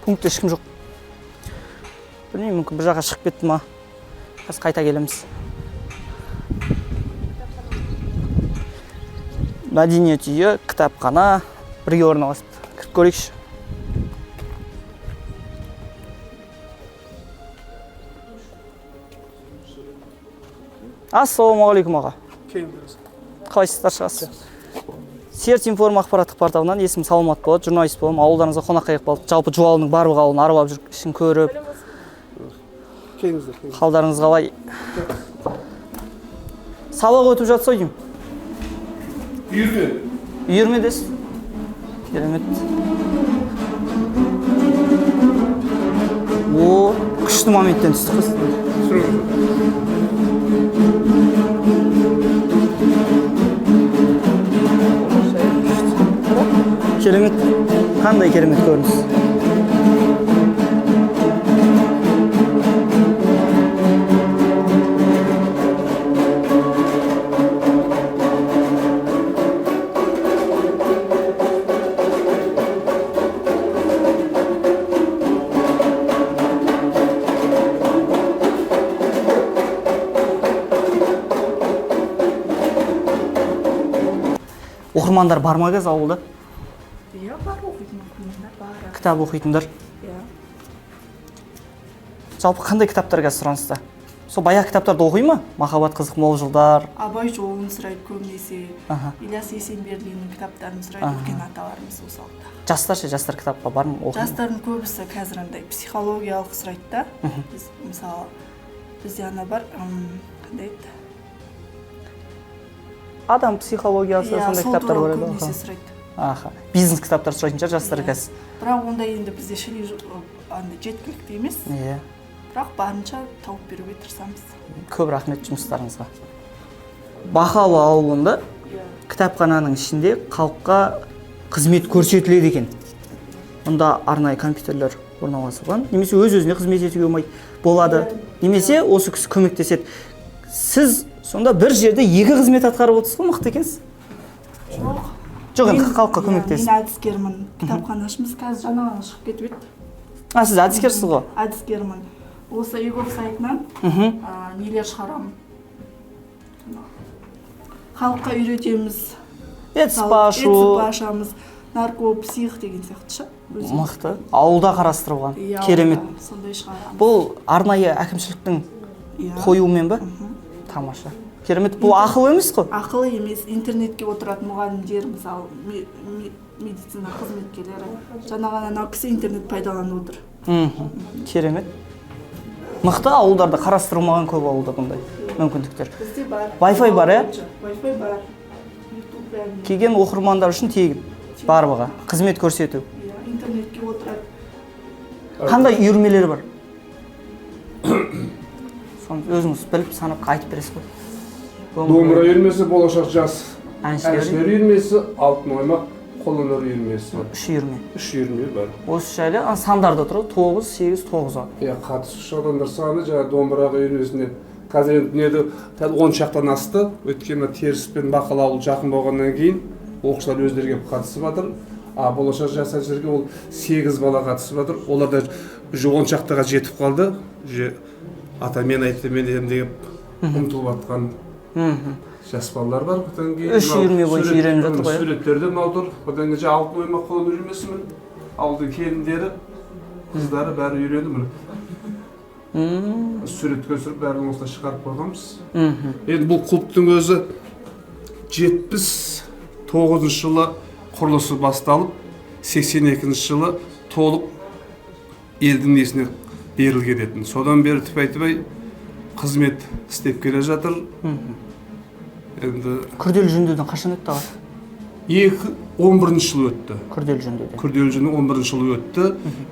Пунктте ешкім жоқ. Білмеймін, мүмкін бір жаққа шығып кетті ма? Қазір қайта келеміз. Мәдениет үйі, кітапхана бірге орналасыпты. Кіріп көрейікші. Ассалаумағалейкум аға. Қалайсыздар, шығасыз? Серт информ ақпараттық порталынан, есімім Саламат болады, журналист боламын. Ауылдарыңызға қонаққа келіп қалдық. Жалпы Жуалының барлық ауылын аралап жүріп, ішін көріп. Қалдарыңыз қалай? Сабақ өтіп жатса деймін. Үйірме. Үйірме десіз? Керемет. О, күшті моменттен түстік қой. Керемет. Қандай керемет көрініс. Оқырмандар бар ма қазір ауылда? Иә, бар, оқитын оқырмандар бар. Кітап оқитындар? Иә. Жалпы қандай кітаптар қазір сұраныста? Сол баяғы кітаптарды оқи ма? Махаббат қызық мол жылдар. Абай жолын сұрайды көбінесе. Ильяс Есенберлиннің кітаптарын сұрайды үлкен аталарымыз осы ауылда. Жастар ше, жастар кітапқа бар ма? Оқи ма? Жастардың көбісі қазір андай психологиялық сұрайды да. Біз, мысалы, бізде ана бар, Қандай еді? Адам психологиясы, Иә, сондай сол кітаптар туралы бар еді. Көбінесе сұрайды. Аха, бизнес кітаптар сұрайтын шығар жастар Иә. Қазір. Бірақ ондай енді бізде шіли андай жеткілікті емес. Бірақ барынша тауып беруге тырысамыз. Көп рахмет жұмыстарыңызға. Бақалы ауылында кітапхананың ішінде халыққа қызмет көрсетіледі екен. Мұнда арнайы компьютерлер орналасқан, немесе өз өзіне қызмет етуге болмайды, болады, немесе осы кісі көмектеседі. Сіз сонда бір жерде екі қызмет атқарып отырсыз ғой, мықты екенсіз. Жоқ. Жоқ, енді халыққа Иә, көмектесіп. Мен әдіскермін. Кітапханашымыз қазір жаңа ғана шығып кетіп еді. А, сіз әдіскерсіз ғой? Әдіскермін. Осы eGov сайтынан нелер шығарамын. Халыққа үйретеміз. ЭЦП ашу. ЭЦП ашамыз. Нарко, псих деген сияқты ше. Өзіміз. Мықты. Ауылда қарастырылған. Иә, Керемет. ауылда сондай шығарамыз. Бұл арнайы әкімшіліктің Иә. қоюымен ба? Тамаша. Керемет. Бұл ақылы емес қой? Ақылы емес. Интернетке отыратын мұғалімдер, мысалы, медицина қызметкерлері. Жаңа ғана анау кісі интернет пайдаланып отыр. Керемет. Мықты, ауылдарда қарастырылмаған, көп ауылда бұндай мүмкіндіктер. Бізде бар. Wi-Fi бар, иә? Wi-Fi бар. YouTube бәріне. Келген оқырмандар үшін тегін барлығы қызмет көрсету. Иә, интернетке отырады. Қандай үйірмелер бар? Соны өзіңіз біліп, санап айтып бересіз ғой. Домбыра үйірмесі, Болашақ жас әншілер әншілер үйірмесі, Алтын оймақ қолөнер үйірмесі. Үш үйірме. Үш үйірме бар. Осы жайлы сандарда тұр ғой, тоғыз, сегіз, тоғыз. Иә, қатысушы адамдар саны жаңа домбыраға үйірмесіне қазір енді дүниеде сәл 10 шақтан асты, өйткені Теріс пен Бақалы ауылы жақын болғаннан кейін оқушылар өздері келіп қатысып жатыр. А Болашақ жас әншілерге ол сегіз бала қатысып жатыр. Олар да уже 10 шақтыға жетіп қалды, уже ата, мен айтты, мен едім деп ұмтылып жатқан жас балалар бар. Одан кейін Үш мынау үйірме бойынша үйреніп жатыр ғой, иә? Суреттерде мынау тұр. Одан кейін жаңағы Алтын оймақ қолөнер үйірмесі, міне, ауылдың келіндері, қыздары бәрі үйренді, міне, суретке түсіріп, бәрін осылай шығарып қойғанбыз. Енді бұл клубтың өзі 79-жылы құрылысы басталып, 82-жылы толық елдің несіне берілген етін. Содан бері түпәй қызмет істеп келе жатыр енді. Күрделі жөндеуден қашан өтті, аға? 2 11-жылы өтті. Күрделі жөндеуден. Күрделі жөндеу 11-жылы өтті,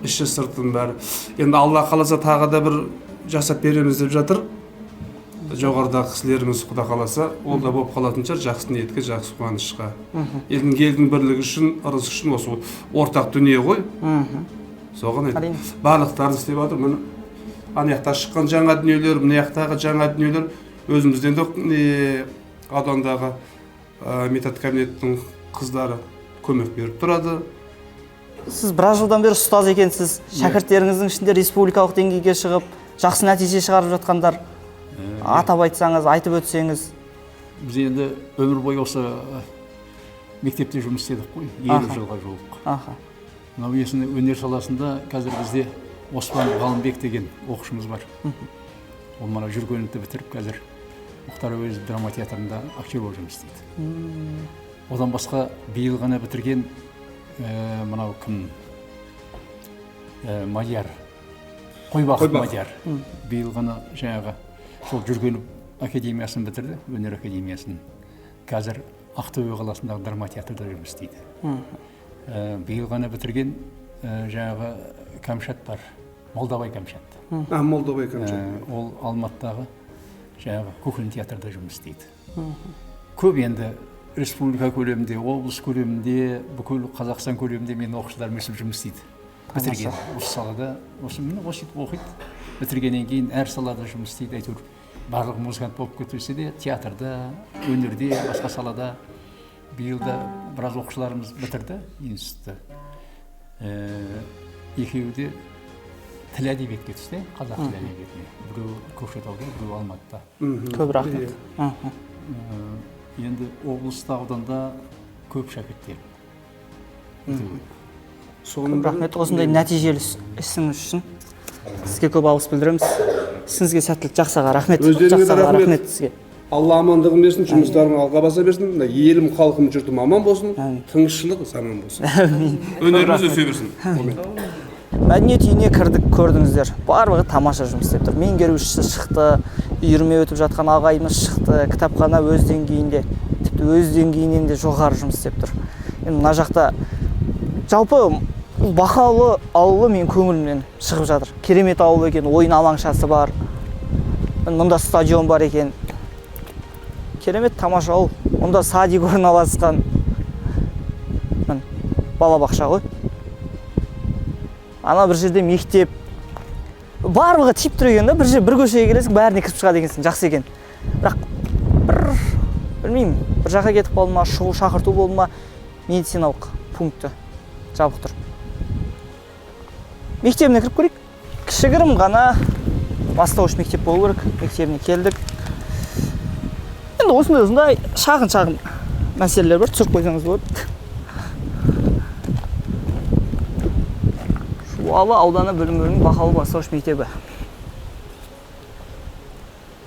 іші сыртын бәрі. Енді Алла қаласа, тағы да бір жасап береміз деп жатыр жоғарыдағы кісілеріміз. Құда қаласа, ол да болып қалатын шығар, жақсы ниетке, жақсы қуанышқа, елдің бірлігі үшін, ырысы үшін. Осы ортақ дүние ғой, соған енді барлықтарын істеп жатыр. Міне, ана жақта шыққан жаңа дүниелер, мына жақтағы жаңа дүниелер, өзімізден де не, аудандағы метод кабинеттің қыздары көмек беріп тұрады. Сіз біраз жылдан бері ұстаз екенсіз. Шәкірттеріңіздің ішінде республикалық деңгейге шығып, жақсы нәтиже шығарып жатқандар, атап айтсаңыз, айтып өтсеңіз. Біз енді өмір бойы осы мектепте жұмыс істедік қой, 50 жылға жуық. Мынау есін өнер саласында қазір бізде Оспан Ғалымбек деген оқушымыз бар. Ол мына Жүргеновті бітіріп, қазір Мұхтар Әуезов драма театрында актер болып жұмыс істейді. Одан басқа биыл ғана бітірген мынау кім, Мадияр Қойбақов. Қойбақов. Мадияр биыл ғана жаңағы сол Жүргенов академиясын бітірді, өнер академиясын. Қазір Ақтөбе қаласындағы драма театрда жұмыс істейді. Биыл ғана бітірген жаңағы Кәмшат бар, Молдабай Кәмшат. А, Молдабай Кәмшат. Ол Алматыдағы жаңағы кукольный театрда жұмыс істейді. Көп енді республика көлемінде, облыс көлемінде, бүкіл Қазақстан көлемінде менің оқушыларым өсіп жұмыс істейді. Бітірген осы салада, осы, міне, осы сөйтіп оқиды, бітіргеннен кейін әр салада жұмыс істейді. Әйтеуір барлығы музыкант болып кетпесе де, театрда, өнерде, басқа салада. Биыл да біраз оқушыларымыз бітірді институтты. Екеуі де тіл әдебиетке түсті, қазақ тілі әдебиетіне, біреуі Көкшетауда, біреуі Алматыда. Көп рахмет. Енді облыста, ауданда көп шәкірттер өте көп. Соның Көп рахмет осындай нәтижелі ісіңіз үшін. Сізге көп алғыс білдіреміз. Ісіңізге сәттілік, жақсы аға, рахмет. Өздеріңе Жақсы де аға, рахмет. рахмет сізге. Алла амандығын берсін, жұмыстарың алға баса берсін. Мына елім, халқым, жұртым аман болсын. Әмин. Тыныштық заман болсын. Әмин. Өнеріміз өсе берсін. Әмин. Мәдениет үйіне кірдік, көрдіңіздер. Барлығы тамаша жұмыс істеп тұр. Меңгерушісі шықты, үйірме өтіп жатқан ағайымыз шықты, кітапхана өз деңгейінде, тіпті өз деңгейінен де жоғары жұмыс істеп тұр. Енді мына жақта жалпы Бақалы ауылы мен көңілімнен шығып жатыр. Керемет ауыл екен, ойын алаңшасы бар. Мұнда стадион бар екен. Керемет тамаша ауыл. Мұнда садик орналасқан. Балабақша ғой. Ана бір жерде мектеп. Барлығы тип тұр екен да, бір жер, бір көшеге келесің, бәріне кіріп шығады екенсің, жақсы екен. Бірақ бір білмеймін, бір жаққа кетіп қалды ма, шұғыл шақырту болды ма, медициналық пункті жабық тұр. Мектебіне кіріп көрейік. Кішігірім ғана бастауыш мектеп болу керек. Мектебіне келдік. Енді осындай шағын-шағын мәселелер бар, түсіріп қойсаңыз болады. Жуалы ауданы білім бөлімінің Бақалы бастауыш мектебі.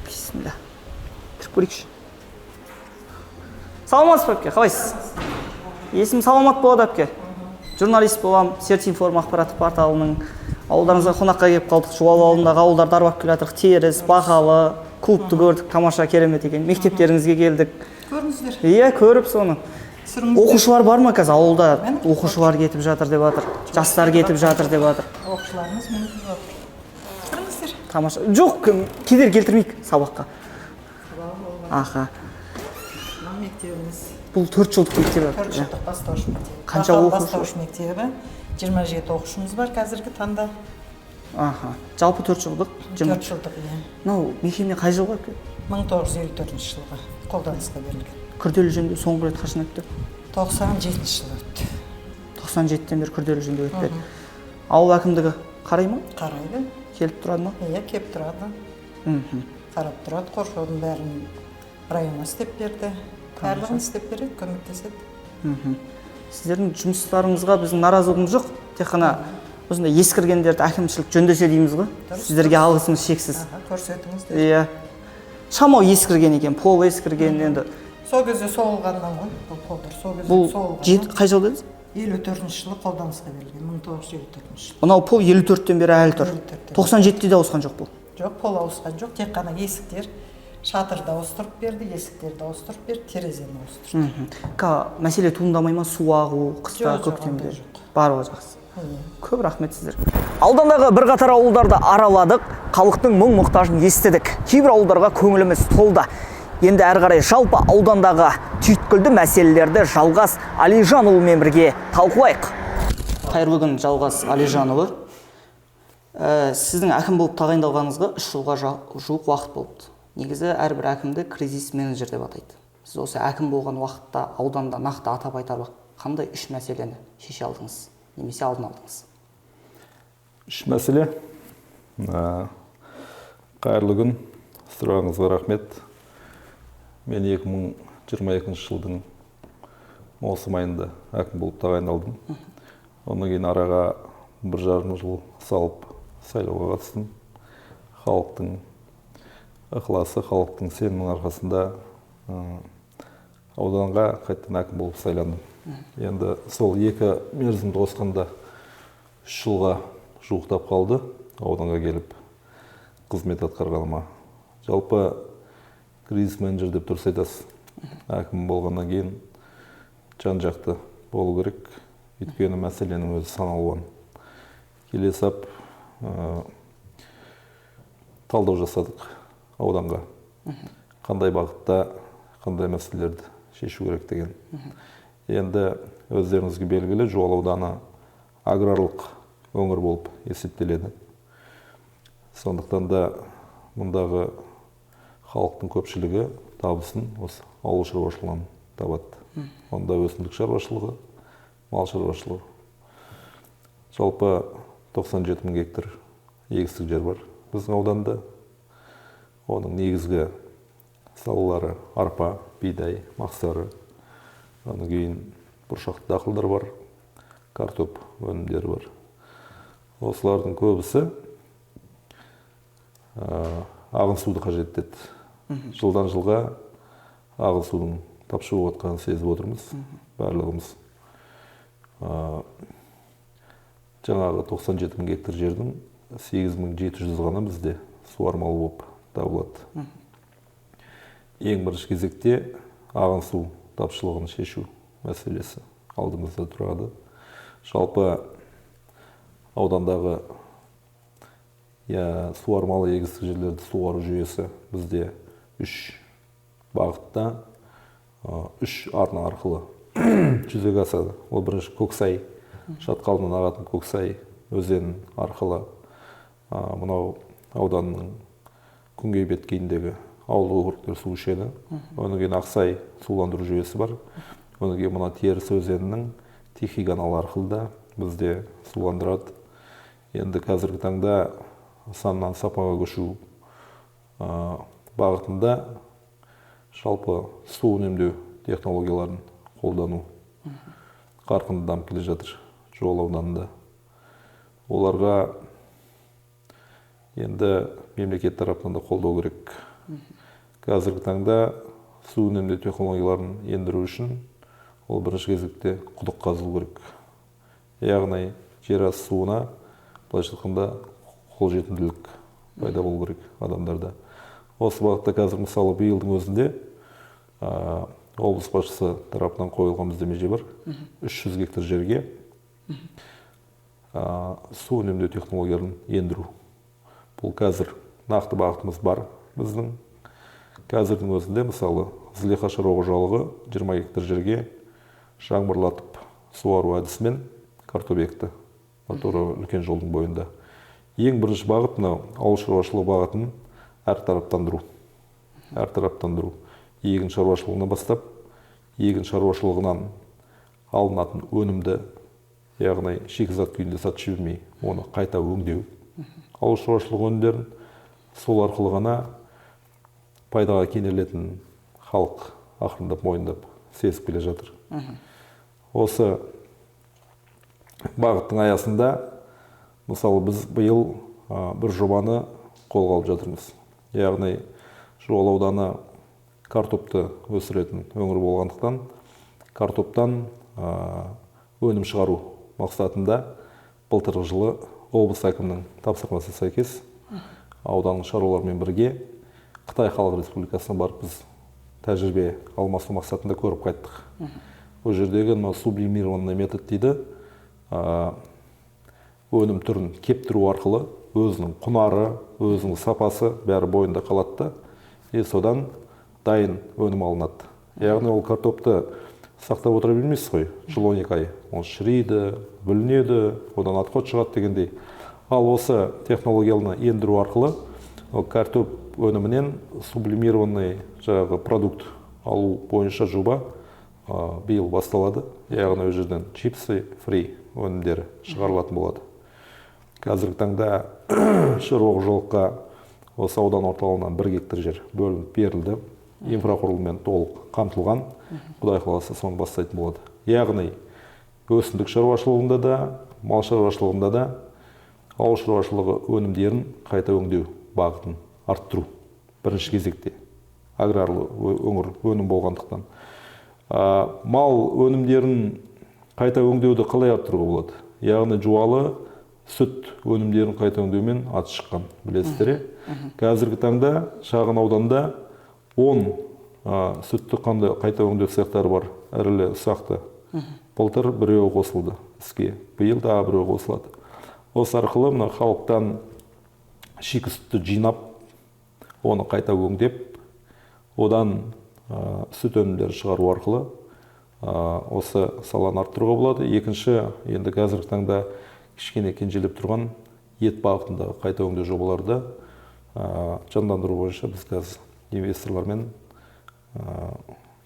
Бисмилля. Кіріп көрейікші. Саламатсыз ба, әпке? Қалайсыз? Есімім Саламат болады, әпке. Журналист болам, Сертинформ ақпараттық порталының. Ауылдарыңызға қонаққа келіп қалдық. Жуалы ауылындағы ауылдарды аралап келе жатырық. Теріс, Бақалы, клубты көрдік, тамаша керемет екен. Мектептеріңізге келдік. Көрдіңіздер? Иә, көріп соны. Оқушылар бар ма қазір ауылда? Оқушылар кетіп жатыр деп жатыр. Жастар кетіп жатыр деп жатыр. Оқушыларымыз міне кіріп отыр. Кіріңіздер. Тамаша. Жоқ, кедергі келтірмейік сабаққа. Аха. Мына мектебіміз. Бұл 4 жылдық мектеп. 4 жылдық бастауыш мектеп. Қанша оқушы? Бастауыш мектебі. 27 оқушымыз бар қазіргі таңда. Аха. Жалпы 4 жылдық? 4 жылдық, иә. Мынау мекеме қай жылғы? 1954 жылғы қолданысқа берілген. Күрделі жөндеу соңғы рет қашан өтті? 97 жылы өтті. 97-тен бері күрделі жөндеу өтпеді. Ауыл әкімдігі қарай ма? Қарайды. Келіп тұрады ма? Иә, келіп тұрады. Қарап тұрады, қоршаудың бәрін районға істеп берді. Барлығын істеп береді, көмектеседі. Сіздердің жұмыстарыңызға біздің наразылығымыз жоқ. Тек қана осындай ескіргендерді әкімшілік жөндесе дейміз ғой. Сіздерге алғысымыз шексіз. Көрсетіңіздер. Иә. Шамау ескірген екен, пол ескірген енді. Сол кезде соғылғаннан ғой, бұл полдар. Сол кезде соғылған. Қай жыл дедіңіз? 54 жылы қолданысқа берілген, 1954 жылы. Мынау пол 54-тен бері әлі тұр. 97-де ауысқан жоқ бұл. Жоқ, пол ауысқан жоқ, тек қана есіктер, шатырды ауыстырып берді, есіктерді ауыстырып берді, терезені ауыстырды. Мәселе туындамай ма, су ағу, қыста, көктемде? Барлығы жақсы. Көп рахмет сіздерге. Аудандағы бірқатар ауылдарды араладық, халықтың мұң-мұқтажын естідік. Кейбір ауылдарға көңіліміз толды. Енді әрі қарай жалпы аудандағы түйткілді мәселелерді Жалғас Алижанұлымен бірге талқылайық. Қайырлы күн, Жалғас Алижанұлы. Сіздің әкім болып тағайындалғаныңызға 3 жылға жуық уақыт болыпты. Негізі әрбір әкімді кризис менеджер деп атайды. Сіз осы әкім болған уақытта ауданда нақты атап айтарлық қандай 3 мәселені шеше алдыңыз, немесе алдын алдыңыз? 3 мәселе. Қайырлы күн, сұрағыңызға рахмет. Мен 2022 жылдың маусым айында әкім болып тағайындалдым. Одан кейін араға 1,5 жыл салып сайлауға қатыстым. Халықтың ықыласы, халықтың сенімінің арқасында ауданға қайтадан әкім болып сайландым. Енді сол екі мерзімді қосқанда 3 жылға жуықтап қалды ауданға келіп қызмет атқарғаныма. Жалпы кризис менеджер деп дұрыс айтасыз. Әкім болғаннан кейін жан-жақты болу керек. Өйткені мәселенің өзі сан алуан. Келе сап талдау жасадық ауданға. Қандай бағытта, қандай мәселелерді шешу керек деген. Енді өздеріңізге белгілі, Жуалы ауданы аграрлық өңір болып есептеледі. Сондықтан да мұндағы халықтың көпшілігі табысын осы ауыл шаруашылығынан табады. Онда өсімдік шаруашылығы, мал шаруашылығы. Жалпы 97 мың гектар егістік жер бар біздің ауданда. Оның негізгі салалары арпа, бидай, мақсары, одан кейін бұршақты дақылдар бар, картоп өнімдері бар. Осылардың көбісі ағын суды қажет етеді. Жылдан жылға ағын судың тапшы болып жатқанын сезіп отырмыз барлығымыз. Жаңағы 97 мың гектар жердің 8700 ғана бізде суармалы болып табылады. Ең бірінші кезекте ағын су тапшылығын шешу мәселесі алдымызда тұрады. Жалпы аудандағы суармалы егістік жерлерді суару жүйесі бізде 3 бағытта, 3 арна арқылы жүзеге асады. Ол бірінші Көксай шатқалынан ағатын Көксай өзенін арқылы мынау ауданның күнгей беткейіндегі ауылдық округтер су ішеді. Одан кейін Ақсай суландыру жүйесі бар. Одан кейін мына Теріс өзенінің Тихий каналы арқылы да бізде суландырады. Енді қазіргі таңда саннан сапаға көшу бағытында жалпы су үнемдеу технологияларын қолдану қарқынды дамып келе жатыр Жуалы ауданында. Оларға енді мемлекет тарапынан да қолдау керек. Қазіргі таңда су үнемдеу технологияларын ендіру үшін ол бірінші кезекте құдық қазылу керек. Яғни жер асты суына былайша айтқанда қолжетімділік пайда болу керек адамдарда. Осы бағытта қазір мысалы биылдың өзінде облыс басшысы тарапынан қойылған бізде меже бар. 300 гектар жерге су үнемдеу технологияларын ендіру. Бұл қазір нақты бағытымыз бар біздің. Қазірдің өзінде мысалы Зылиха шаруа қожалығы 20 гектар жерге жаңбырлатып суару әдісімен картоп екті. Тура үлкен жолдың бойында. Ең бірінші бағыт мынау ауыл шаруашылығы бағытын әртараптандыру. Әртараптандыру. Егін шаруашылығынан бастап, егін шаруашылығынан алынатын өнімді, яғни шикізат күйінде сатып жібермей, оны қайта өңдеу. Ауыл шаруашылығы өнімдерін сол арқылы ғана пайдаға кенелетін халық ақырындап мойындап сезіп келе жатыр. Осы бағыттың аясында мысалы біз биыл бір жобаны қолға алып жатырмыз. Яғни Жуалы ауданы картопты өсіретін өңір болғандықтан картоптан өнім шығару мақсатында былтырғы жылы облыс әкімінің тапсырмасына сәйкес ауданның шаруаларымен бірге Қытай Халық Республикасына барып біз тәжірибе алмасу мақсатында көріп қайттық. Ол жердегі мынау сублимированный метод дейді, өнім түрін кептіру арқылы өзінің құнары, өзінің сапасы бәрі бойында қалады да, и содан дайын өнім алынады. Яғни ол картопты сақтап отыра бермейсіз ғой, жыл 12 ай. Ол шіриді, бүлінеді, одан отход шығады дегендей. Ал осы технологияны ендіру арқылы ол картоп өнімінен сублимированный жаңағы продукт алу бойынша жоба биыл басталады. Яғни ол жерден чипсы, фри өнімдері шығарылатын болады. Қазіргі таңда шаруа қожалыққа осы аудан орталығынан 1 гектар жер бөлініп берілді. Инфрақұрылыммен толық қамтылған. Құдай қаласа соны бастайтын болады. Яғни өсімдік шаруашылығында да, мал шаруашылығында да ауыл шаруашылығы өнімдерін қайта өңдеу бағытын арттыру бірінші кезекте аграрлы өңір өнім болғандықтан. Мал өнімдерін қайта өңдеуді қалай арттыруға болады? Яғни Жуалы сүт өнімдерін қайта өңдеумен аты шыққан, білесіздер. Қазіргі таңда шағын ауданда 10 сүтті қайта өңдеу цехтары бар, ірілі ұсақты. Былтыр біреуі қосылды іске, биыл тағы біреуі қосылады. Осы арқылы мына халықтан шикі сүтті жинап, оны қайта өңдеп, одан сүт өнімдері шығару арқылы осы саланы арттыруға болады. Екінші, енді қазіргі таңда кішкене кенжелеп тұрған ет бағытындағы қайта өңдеу жобаларды жандандыру бойынша біз қазір инвесторлармен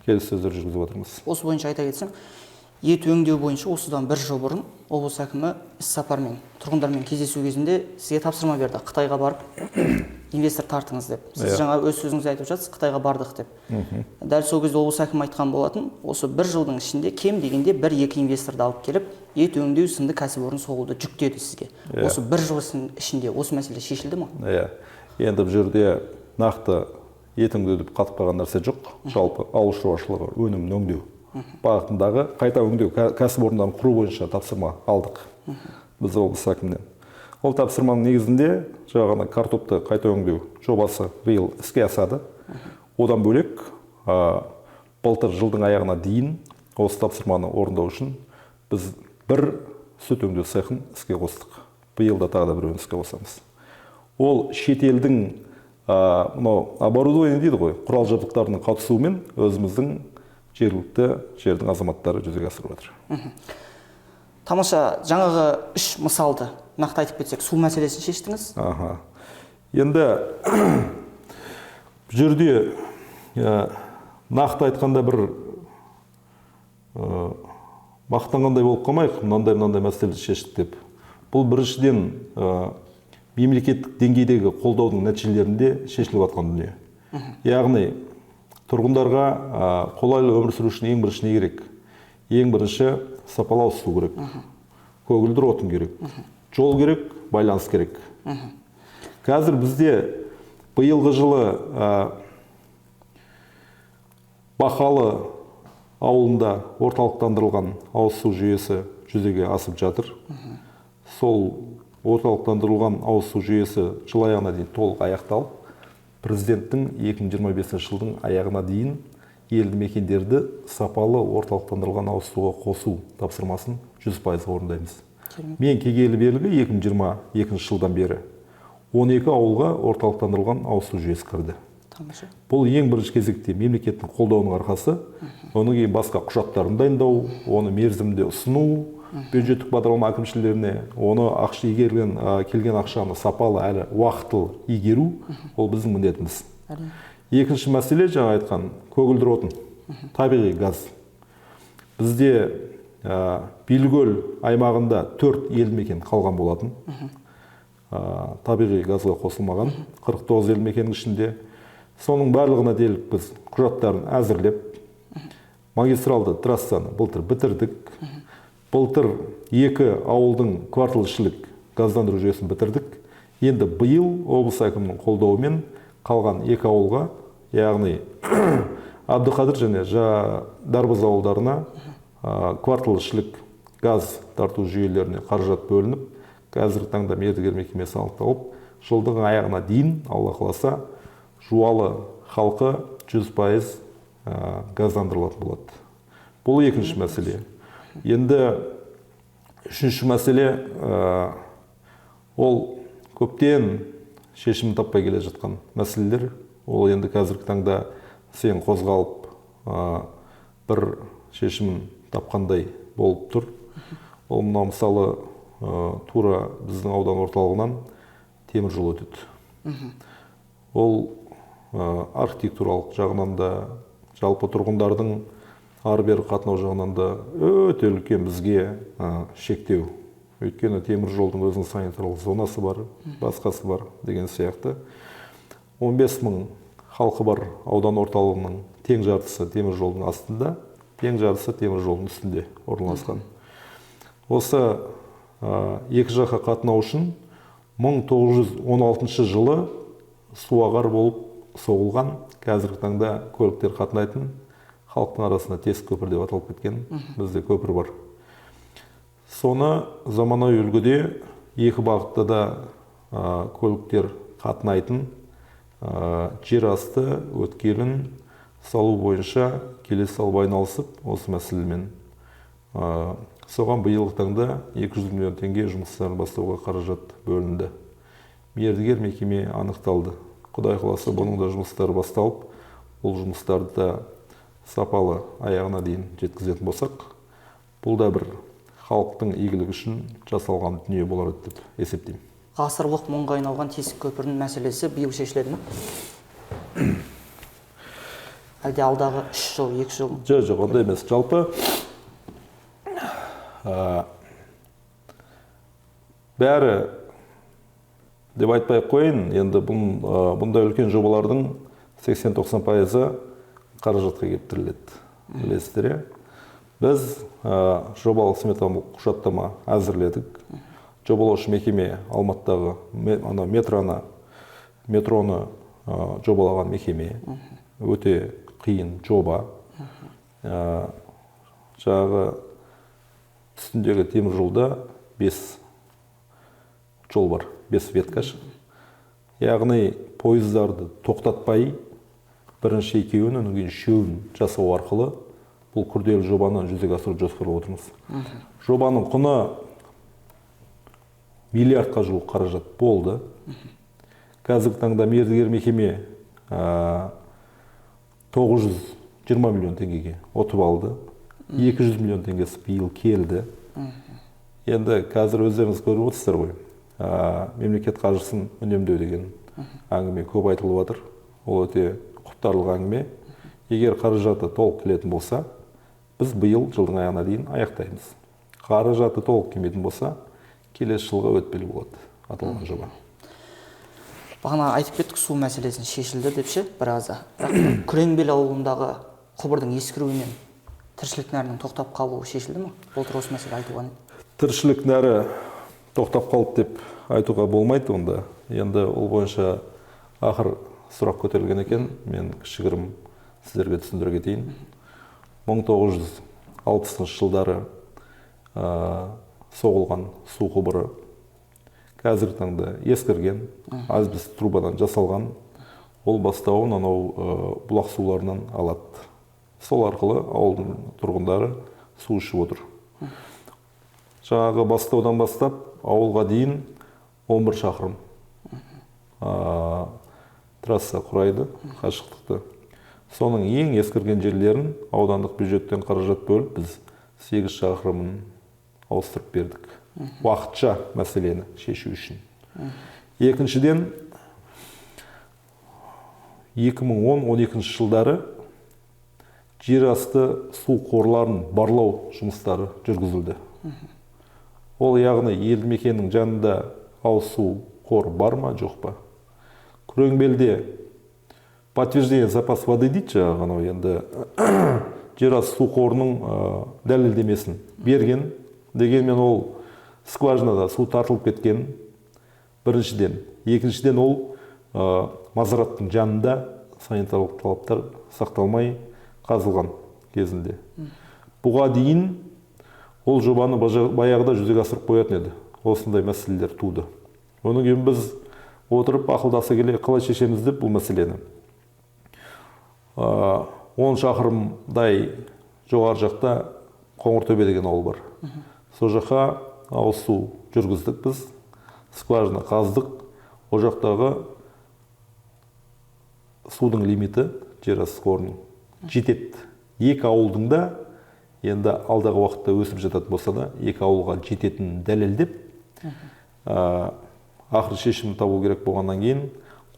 келіссөздер жүргізіп жатырмыз. Осы бойынша айта кетсем, ет өңдеу бойынша осыдан бір жыл бұрын облыс әкімі іс-сапармен тұрғындармен кездесу кезінде сізге тапсырма берді. Қытайға барып инвестор тартыңыз деп. Сіз жаңа өз сөзіңізде айтып жатсыз, Қытайға бардық деп. Дәл сол кезде облыс әкімі айтқан болатын, осы бір жылдың ішінде кем дегенде 1-2 инвесторды алып келіп, ет өңдеу сынды кәсіпорын соғуды жүктеді сізге. Осы бір жыл ішінде осы мәселе шешілді ме? Иә. Енді бұл жерде нақты ет өңдеу деп қатып қалған нәрсе жоқ. Жалпы ауыл шаруашылығы өнімін өңдеу бағытындағы қайта өңдеу кәсіпорындарын құру бойынша тапсырма алдық. Біз облыс әкімінен. Ол тапсырманың негізінде жаңағы картопты қайта өңдеу жобасы биыл іске асады. Одан бөлек былтыр жылдың аяғына дейін осы тапсырманы орындау үшін біз бір сүт өңдеу цехын іске қостық. Биыл да тағы да біреуін іске қосамыз. Ол шетелдің мынау оборудование дейді ғой, құрал жабдықтарының қатысуымен өзіміздің жергілікті жердің азаматтары жүзеге асырып жатыр. Тамаша, жаңағы үш мысалды нақты айтып кетсек, су мәселесін шештіңіз? Аха. Енді бұл жерде нақты айтқанда бір мақтанғандай болып қалмайық, мынандай мәселе шештік деп. Бұл біріншіден мемлекеттік деңгейдегі қолдаудың нәтижелерінде шешіліп жатқан дүние. Яғни тұрғындарға қолайлы өмір сүру үшін ең бірінші не керек? Ең бірінші сапалы ауыз су керек, көгілдір отын керек, жол керек, байланыс керек. Қазір бізде биылғы жылы Бақалы ауылында орталықтандырылған ауыз су жүйесі жүзеге асып жатыр. Сол орталықтандырылған ауыз су жүйесі жыл аяғына дейін толық аяқталып, президенттің 2025 жылдың аяғына дейін елді мекендерді сапалы орталықтандырылған ауыз суға қосу тапсырмасын 100% орындаймыз. Мен келгелі бергі 2022 жылдан бері 12 ауылға орталықтандырылған ауыз су жүйесі кірді. Бұл ең бірінші кезекте мемлекеттің қолдауының арқасы, оның кейін басқа құжаттарын дайындау, оны мерзімде ұсыну бюджеттік бағдарлама әкімшілеріне, оны ақша игерген, келген ақшаны сапалы әрі уақытылы игеру, ол біздің міндетіміз. Екінші мәселе, жаңа айтқан көгілдір отын, табиғи газ. Бізде Билгөл аймағында 4 елді мекен қалған болатын. Табиғи газға қосылмаған 49 елді мекеннің ішінде. Соның барлығына делік біз құжаттарын әзірлеп, магистралды трассаны былтыр бітірдік. Былтыр 2 ауылдың кварталішілік газдандыру жүйесін бітірдік. Енді биыл облыс әкімінің қолдауымен қалған 2 ауылға, яғни Абдықадыр және Дарбаз ауылдарына кварталішілік газ тарту жүйелеріне қаражат бөлініп, қазіргі таңда мердігер мекемесі анықталып, жылдың аяғына дейін, Алла қаласа, Жуалы халқы 100% газдандырылатын болады. Бұл екінші мәселе. Енді үшінші мәселе, ол көптен шешімін таппай келе жатқан мәселелер. Ол енді қазіргі таңда сен қозғалып бір шешімін тапқандай болып тұр. Ол мына мысалы тура біздің аудан орталығынан темір жол өтеді. Ол архитектуралық жағынан да, жалпы тұрғындардың ары-бері қатынау жағынан да өте үлкен бізге шектеу. Өйткені темір жолдың өзінің санитарлық зонасы бар, басқасы бар деген сияқты. 15 мың халқы бар аудан орталығының тең жартысы темір жолдың астында, тең жартысы темір жолдың үстінде орналасқан. Осы екі жаққа қатынау үшін 1916 жылы суағар болып соғылған, қазіргі таңда көліктер қатынайтын, халықтың арасында тесік көпір деп аталып кеткен бізде көпір бар. Соны заманауи үлгіде екі бағытта да көліктер қатынайтын жер асты өткелін салу бойынша келесі салып айналысып осы мәселемен. Соған биылғы таңда 200 миллион теңге жұмыстарын бастауға қаражат бөлінді. Мердігер мекеме анықталды. Құдай қаласа, бұның да жұмыстары басталып, бұл жұмыстарды да сапалы аяғына дейін жеткізетін болсақ, бұл да бір халықтың игілігі үшін жасалған дүние болар еді деп есептеймін. Ғасырлық мұңға айналған тесік көпірдің мәселесі биыл шешіледі ме? Әлде алдағы 3 жыл, 2 жыл? Жоқ, ондай емес. Жалпы бәрі деп айтпай қояйын, енді бұндай үлкен жобалардың 80-90% қаражатқа келіп тіреледі. Білесіздер, біз жобалық сметалық құжаттама әзірледік. Жобалаушы мекеме Алматыдағы метроны жобалаған мекеме. Өте қиын жоба. Жаңағы үстіндегі темір жолда 5 жол бар, 5 веткаш. Яғни пойыздарды тоқтатпай бірінші екеуін, одан кейін үшеуін жасау арқылы бұл күрделі жобаны жүзеге асыруды жоспарлап отырмыз. Жобаның құны миллиардқа жуық қаражат болды. Қазіргі таңда мердігер мекеме 920 миллион теңгеге ұтып алды. 200 миллион теңгесі биыл келді. Енді қазір өздеріңіз көріп отырсыздар ғой. Мемлекет қаржысын үнемдеу деген әңгіме көп айтылып жатыр. Ол өте құптарлық әңгіме. Егер қаражаты толық келетін болса, біз биыл жылдың аяғына дейін аяқтаймыз. Қаражаты толық келмейтін болса, келесі жылға өтпелі болады аталған жоба. Бағана айтып кеттік, су мәселесін шешілді деп ше біразы. Бірақ Күреңбел ауылындағы құбырдың ескіруінен тіршілік нәрінің тоқтап қалуы шешілді ме? Былтыр осы мәселе айтылған еді. Тіршілік нәрі тоқтап қалды деп айтуға болмайды онда. Енді ол бойынша ақыр сұрақ көтерілген екен, мен кішігірім сіздерге түсіндіре кетейін. 1960 жылдары соғылған су құбыры қазіргі таңда ескірген, асбест трубадан жасалған, ол бастауын анау бұлақ суларынан алады. Сол арқылы ауылдың тұрғындары су ішіп отыр. Жаңағы бастаудан бастап ауылға дейін 11 шақырым трасса құрайды қашықтықты. Соның ең ескірген жерлерін аудандық бюджеттен қаражат бөліп, біз 8 шақырымын ауыстырып бердік. Уақытша мәселені шешу үшін. Екіншіден, 2010-12 жылдары жер асты су қорларын барлау жұмыстары жүргізілді. Ол яғни елді мекеннің жанында ауыз су қоры бар ма, жоқ па? Күреңбелде подтверждение запас воды дейді жаңағы, анау енді жер асты су қорының дәлелдемесін берген. Дегенмен ол скважинада су тартылып кеткен біріншіден. Екіншіден, ол мазараттың жанында санитарлық талаптар сақталмай қазылған кезінде. Бұға дейін ол жобаны баяғыда жүзеге асырып қоятын еді. Осындай мәселелер туды. Оның кейін біз отырып ақылдаса келе қалай шешеміз деп бұл мәселені. 10 шақырымдай жоғары жақта Қоңыртөбе деген ауыл бар. Сол жаққа ауыз су жүргіздік біз, скважина қаздық. Ол жақтағы судың лимиті жер асты қорының жетеді. Екі ауылдың да енді алдағы уақытта өсіп жататын болса да, екі ауылға жететінін дәлелдеп, ақыры шешім табу керек болғаннан кейін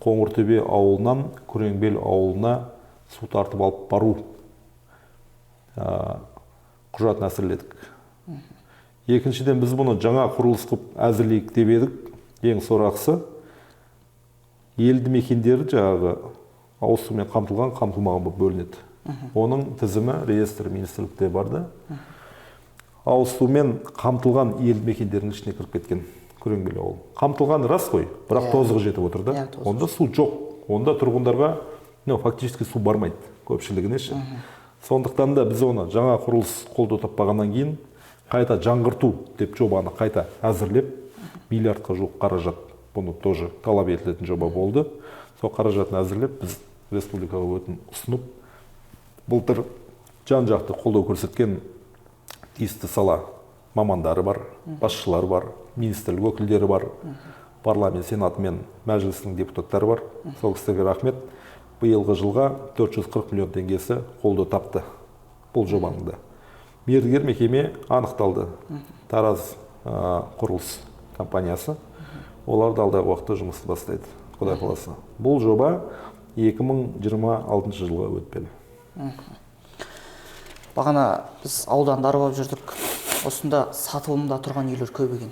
Қоңыртөбе ауылынан Күреңбел ауылына су тартып алып бару құжатын әзірледік. Екіншіден, біз бұны жаңа құрылыс қылып әзірлейік деп едік. Ең сорақысы, елді мекендері жаңағы ауыз сумен қамтылған, қамтылмаған болып бөлінеді. Оның тізімі реестр министрлікте барды. Ауыз сумен қамтылған елді мекендердің ішіне кіріп кеткен Күреңбел ауылы. Қамтылған рас қой, бірақ тозығы жетіп отыр да. Онда су жоқ. Онда тұрғындарға фактически су бармайды көпшілігіне ше. Сондықтан да біз оны жаңа құрылыс қолдау таппағаннан кейін қайта жаңғырту деп жобаны қайта әзірлеп, миллиардқа жуық қаражат, бұны тоже талап етілетін жоба болды. Сол қаражатын әзірлеп, біз республикаға өтін ұсынып, былтыр жан-жақты қолдау көрсеткен тиісті сала мамандары бар, басшылары бар, министрлік өкілдері бар, парламент сенаты мен мәжілістің депутаттары бар. Сол кісілерге рахмет. Биылғы жылға 440 миллион теңгесі қолдау тапты бұл жобаның да. Мердігер мекеме анықталды. Тараз құрылыс компаниясы. Олар да алдағы уақытта жұмысты бастайды, Құдай қаласа. Бұл жоба 2026 жылға өтпелі. Бағана біз ауданды аралап жүрдік. Осында сатылымда тұрған үйлер көп екен.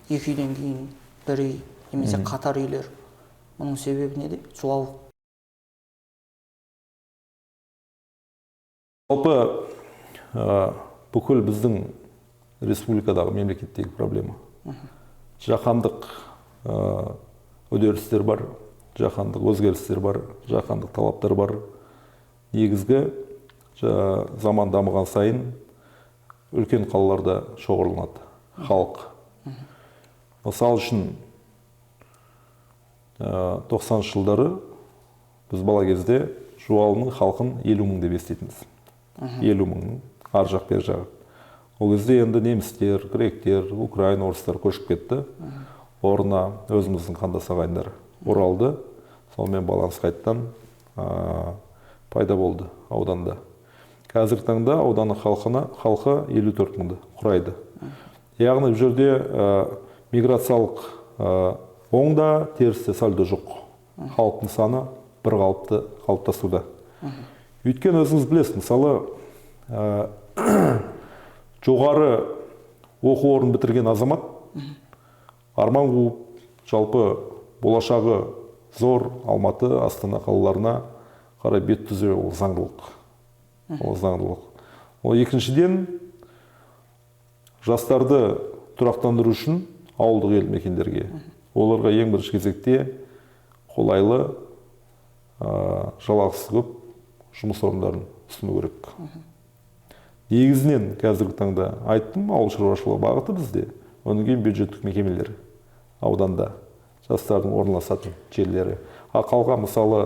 Екі үйден кейін бір үй, немесе қатар үйлер. Мұның себебі неде? Жуалық. Жалпы бүкіл біздің республикадағы мемлекеттегі проблема. Жаһандық үдерістер бар, жаһандық өзгерістер бар, жаһандық талаптар бар. Негізгі заман дамыған сайын үлкен қалаларда шоғырланады халық. Мысал үшін 90-шы жылдары біз бала кезде Жуалының халқын 50 мың деп еститінбіз. 50 мыңның ар жақ бер жағы. Ол кезде енді немістер, гректер, украин, орыстар көшіп кетті. Орнына өзіміздің қандас ағайындар оралды. Сонымен баланс қайттан пайда болды ауданда. Қазіргі таңда ауданның халқы 54 мыңды құрайды. Яғни бұл жерде миграциялық оң да теріс те сальдо жоқ. Халықтың саны бір қалыпты қалыптасуда. Өйткені өзіңіз білесіз, мысалы, жоғары оқу орнын бітірген азамат арман қуып, жалпы болашағы зор Алматы, Астана қалаларына қарай бет түзеу ол заңдылық. Ол заңдылық. Ол екіншіден, жастарды тұрақтандыру үшін ауылдық елді мекендерге, оларға ең бірінші кезекте қолайлы, жалақысы көп жұмыс орындарын ұсыну керек. Негізінен қазіргі таңда айттым, ауыл шаруашылығы бағыты бізде, одан кейін бюджеттік мекемелер ауданда жастардың орналасатын жерлері. А қалған, мысалы,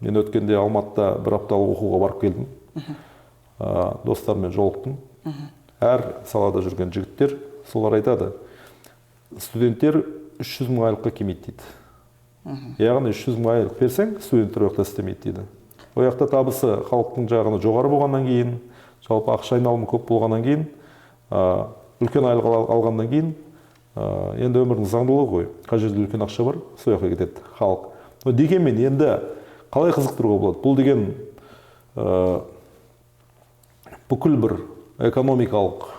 мен өткенде Алматыда бір апталық оқуға барып келдім. Достарыммен жолықтым. Әр салада жүрген жігіттер солар айтады, студенттер 300 мың айлыққа келмейді дейді. Яғни 300 мың айлық берсең, студенттер ол жақта істемейді дейді. Ол жақта табысы халықтың жағына жоғары болғаннан кейін, жалпы ақша айналымы көп болғаннан кейін, үлкен айлық алғаннан кейін, енді өмірдің заңдылығы ғой. Қай жерде үлкен ақша бар, сол жаққа кетеді халық. Но дегенмен енді қалай қызықтыруға болады? Бұл деген бүкіл бір экономикалық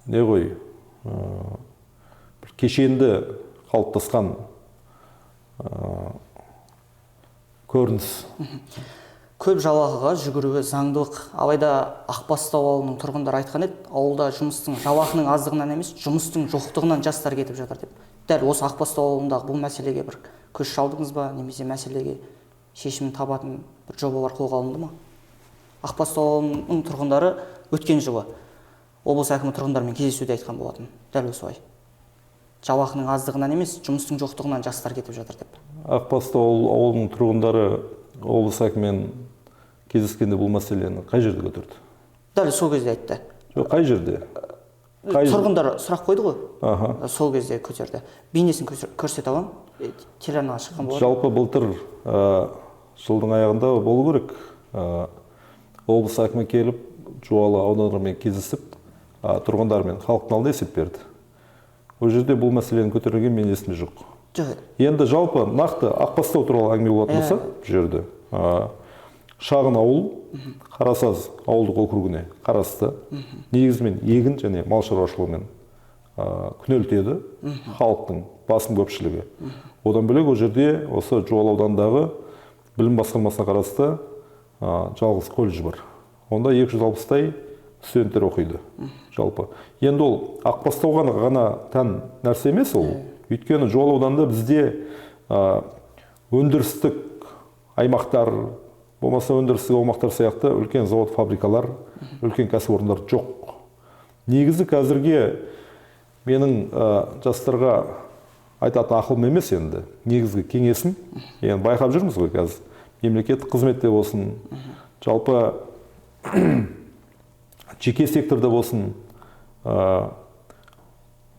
не ғой, бір кешенді қалыптасқан көрініс. Көп жалақыға жүгіруі заңдылық. Алайда Ақбастау ауылының тұрғындары айтқан еді, ауылда жұмыстың жалақының аздығынан емес, жұмыстың жоқтығынан жастар кетіп жатыр деп. Дәл осы Ақбастау ауылындағы бұл мәселеге бір көз шалдыңыз ба, немесе мәселеге шешімін табатын бір жобалар қолға алынды ма? Ақбастау ауылының тұрғындары өткен жылы облыс әкімі тұрғындармен кездесуде айтқан болатын. Дәл осылай. Жалақының аздығынан емес, жұмыстың жоқтығынан жастар кетіп жатыр деп. Ақбастау ауылының тұрғындары облыс әкімімен кездескенде бұл мәселені қай жерде көтерді? Дәл сол кезде айтты. Жоқ, қай жерде? Тұрғындар сұрақ қойды ғой. Сол кезде көтерді. Бейнесін көрсете аламын. Телеарнаға шыққан болатын. Жалпы былтыр жылдың аяғында болу керек. Облыс әкімі келіп, Жуалы аудандарымен кездесіп, тұрғындармен, халықтың алдында есеп берді. Ол жерде бұл мәселені көтерген мен есімде жоқ. Енді жалпы нақты Ақбастау туралы әңгіме болатын болса, бұл жерде шағын ауыл, Қарасаз ауылдық округіне қарасты, негізінен егін және мал шаруашылығымен күнелтеді халықтың басым көпшілігі. Одан бөлек ол жерде осы Жуалы ауданындағы білім басқармасына қарасты жалғыз колледж бар. Онда 260-тай студенттер оқиды жалпы. Енді ол Ақбастауға ғана тән нәрсе емес ол. Өйткені Жуалы ауданында бізде өндірістік аймақтар, болмаса өндірістік аумақтар сияқты үлкен завод, фабрикалар, үлкен кәсіпорындар жоқ. Негізі қазірге менің жастарға айтатын ақылым емес енді, негізгі кеңесім, енді байқап жүрміз ғой қазір, мемлекеттік қызметте болсын, жалпы жеке секторда болсын,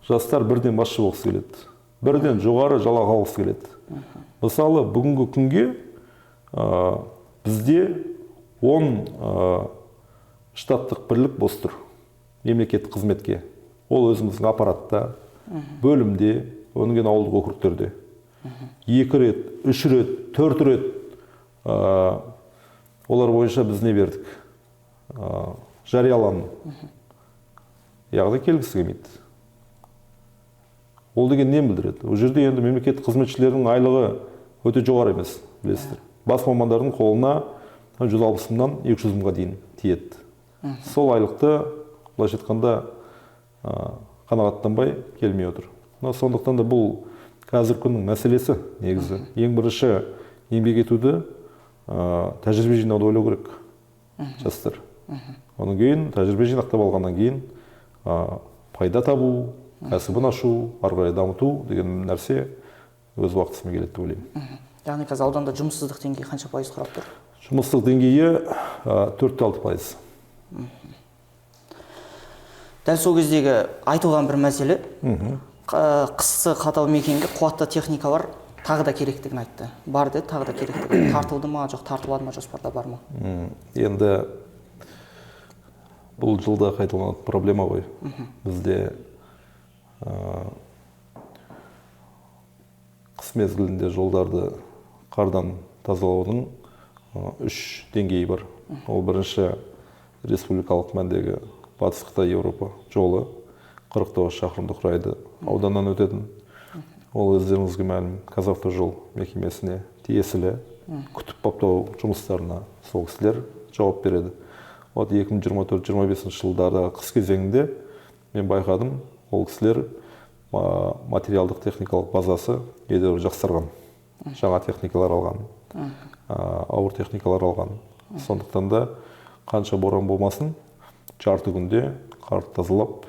жастар бірден басшы болғысы келеді, бірден жоғары жалақы алғысы келеді. Мысалы, бүгінгі күнге бізде 10 штаттық бірлік бос тұр мемлекеттік қызметке. Ол өзіміздің аппаратта, бөлімде, одан кейін ауылдық округтерде. 2 рет, 3 рет, 4 рет олар бойынша біз не бердік? Жарияланым. Яғни келгісі келмейді. Ол деген нені білдіреді? Ол жерде енді мемлекеттік қызметшілердің айлығы өте жоғары емес, білесіздер. Бас мамандардың қолына 160 мыңнан 200 мыңға дейін тиеді. Сол айлықты, былайша айтқанда, қанағаттанбай келмей отыр. Сондықтан да бұл қазіргі күннің мәселесі негізі. Ең бірінші еңбек етуді, тәжірибе жинауды ойлау керек жастар. Одан кейін тәжірибе жинақтап алғаннан кейін Пайда табу, кәсібін ашу, ары қарай дамыту деген нәрсе өз уақытысымен келеді деп ойлаймын. Яғни қазір ауданда жұмыссыздық деңгейі қанша пайыз құрап тұр? Жұмыссыздық деңгейі 4,6%. Дәл сол кездегі айтылған бір мәселе, қысы қатал мекенге қуатты техникалар тағы да керектігін айтты. Бар деді, тағы да керектігін. Тартылды ма, жоқ тартылады ма, жоспарда бар ма? Енді бұл жылда қайталанатын проблема ғой. Бізде қыс мезгілінде жолдарды қардан тазалаудың 3 деңгейі бар. Ол бірінші республикалық мәндегі Батыс Қытай Еуропа жолы 49 шақырымды құрайды, ауданнан өтетін. Ол өздеріңізге мәлім Қазавтожол мекемесіне тиесілі, күтіп баптау жұмыстарына сол кісілер жауап береді. Вот 2024-25 жылдардағы қыс кезеңінде мен байқадым, ол кісілер материалдық техникалық базасы едәуір жақсарған, жаңа техникалар алған, ауыр техникалар алған. Сондықтан да қанша боран болмасын, жарты күнде қарды тазалап,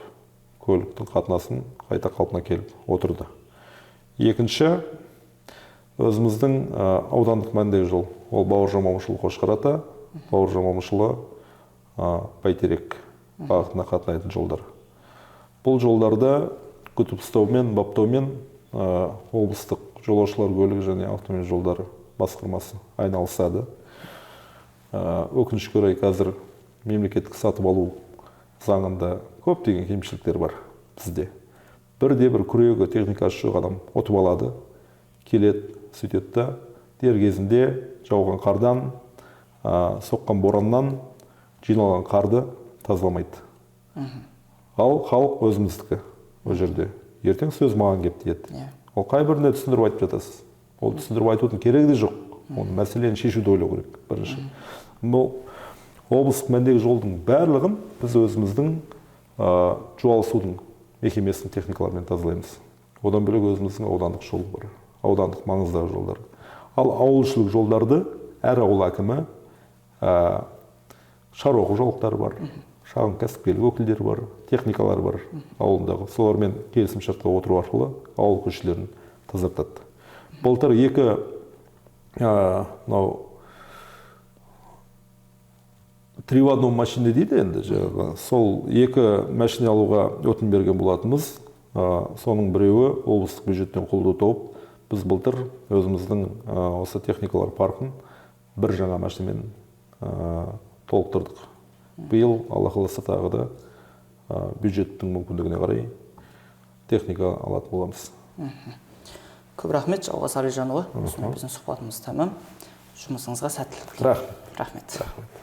көліктің қатынасын қайта қалпына келіп отырды. Екінші, өзіміздің аудандық мәндегі жол, ол Бауыржан Момышұлы Қошқар ата, Бауыржан Момышұлы Бәйтерек бағытына қатынайтын жолдар. Бұл жолдарда күтіп ұстаумен, баптаумен облыстық жолаушылар көлігі және автомобиль жолдары басқармасы айналысады. Өкінішке орай қазір мемлекеттік сатып алу заңында көптеген кемшіліктер бар бізде. Бірде бір күрегі техникасы жоқ адам ұтып алады, келеді, сөйтеді да, дер кезінде жауған қардан, соққан бораннан жиналған қарды тазаламайды. Ал халық өзіміздікі ол жерде. Ертең сөз маған кеп тиеді. Ол қай біріне түсіндіріп айтып жатасыз? Ол түсіндіріп айтудың керегі де жоқ. Оның мәселені шешуді ойлау керек бірінші. Бұл облыстық мәндегі жолдың барлығын біз өзіміздің Жуалы судың мекемесінің техникаларымен тазалаймыз. Одан бөлек өзіміздің аудандық жол бар, аудандық маңыздағы жолдар. Ал ауылшылық жолдарды әр ауыл әкімі, шаруа қожалықтары бар, шағын кәсіпкерлік өкілдері бар, техникалар бар ауылындағы. Солармен келісімшартқа отыру арқылы ауыл көшелерін тазартады. Былтыр екі мынау 3 в 1 машина дейді енді, жаңағы сол екі машина алуға өтінім берген болатынбыз. Соның біреуі облыстық бюджеттен қолдау тауып, біз былтыр өзіміздің осы техникалар паркін бір жаңа машинамен толықтырдық. Биыл Алла қаласа тағы да бюджеттің мүмкіндігіне қарай техника алатын боламыз. Көп рахмет, Жалғас Әлижанұлы. Осымен біздің сұхбатымыз тәмам. Жұмысыңызға сәттілік тілеймін. Рахмет. Рахмет.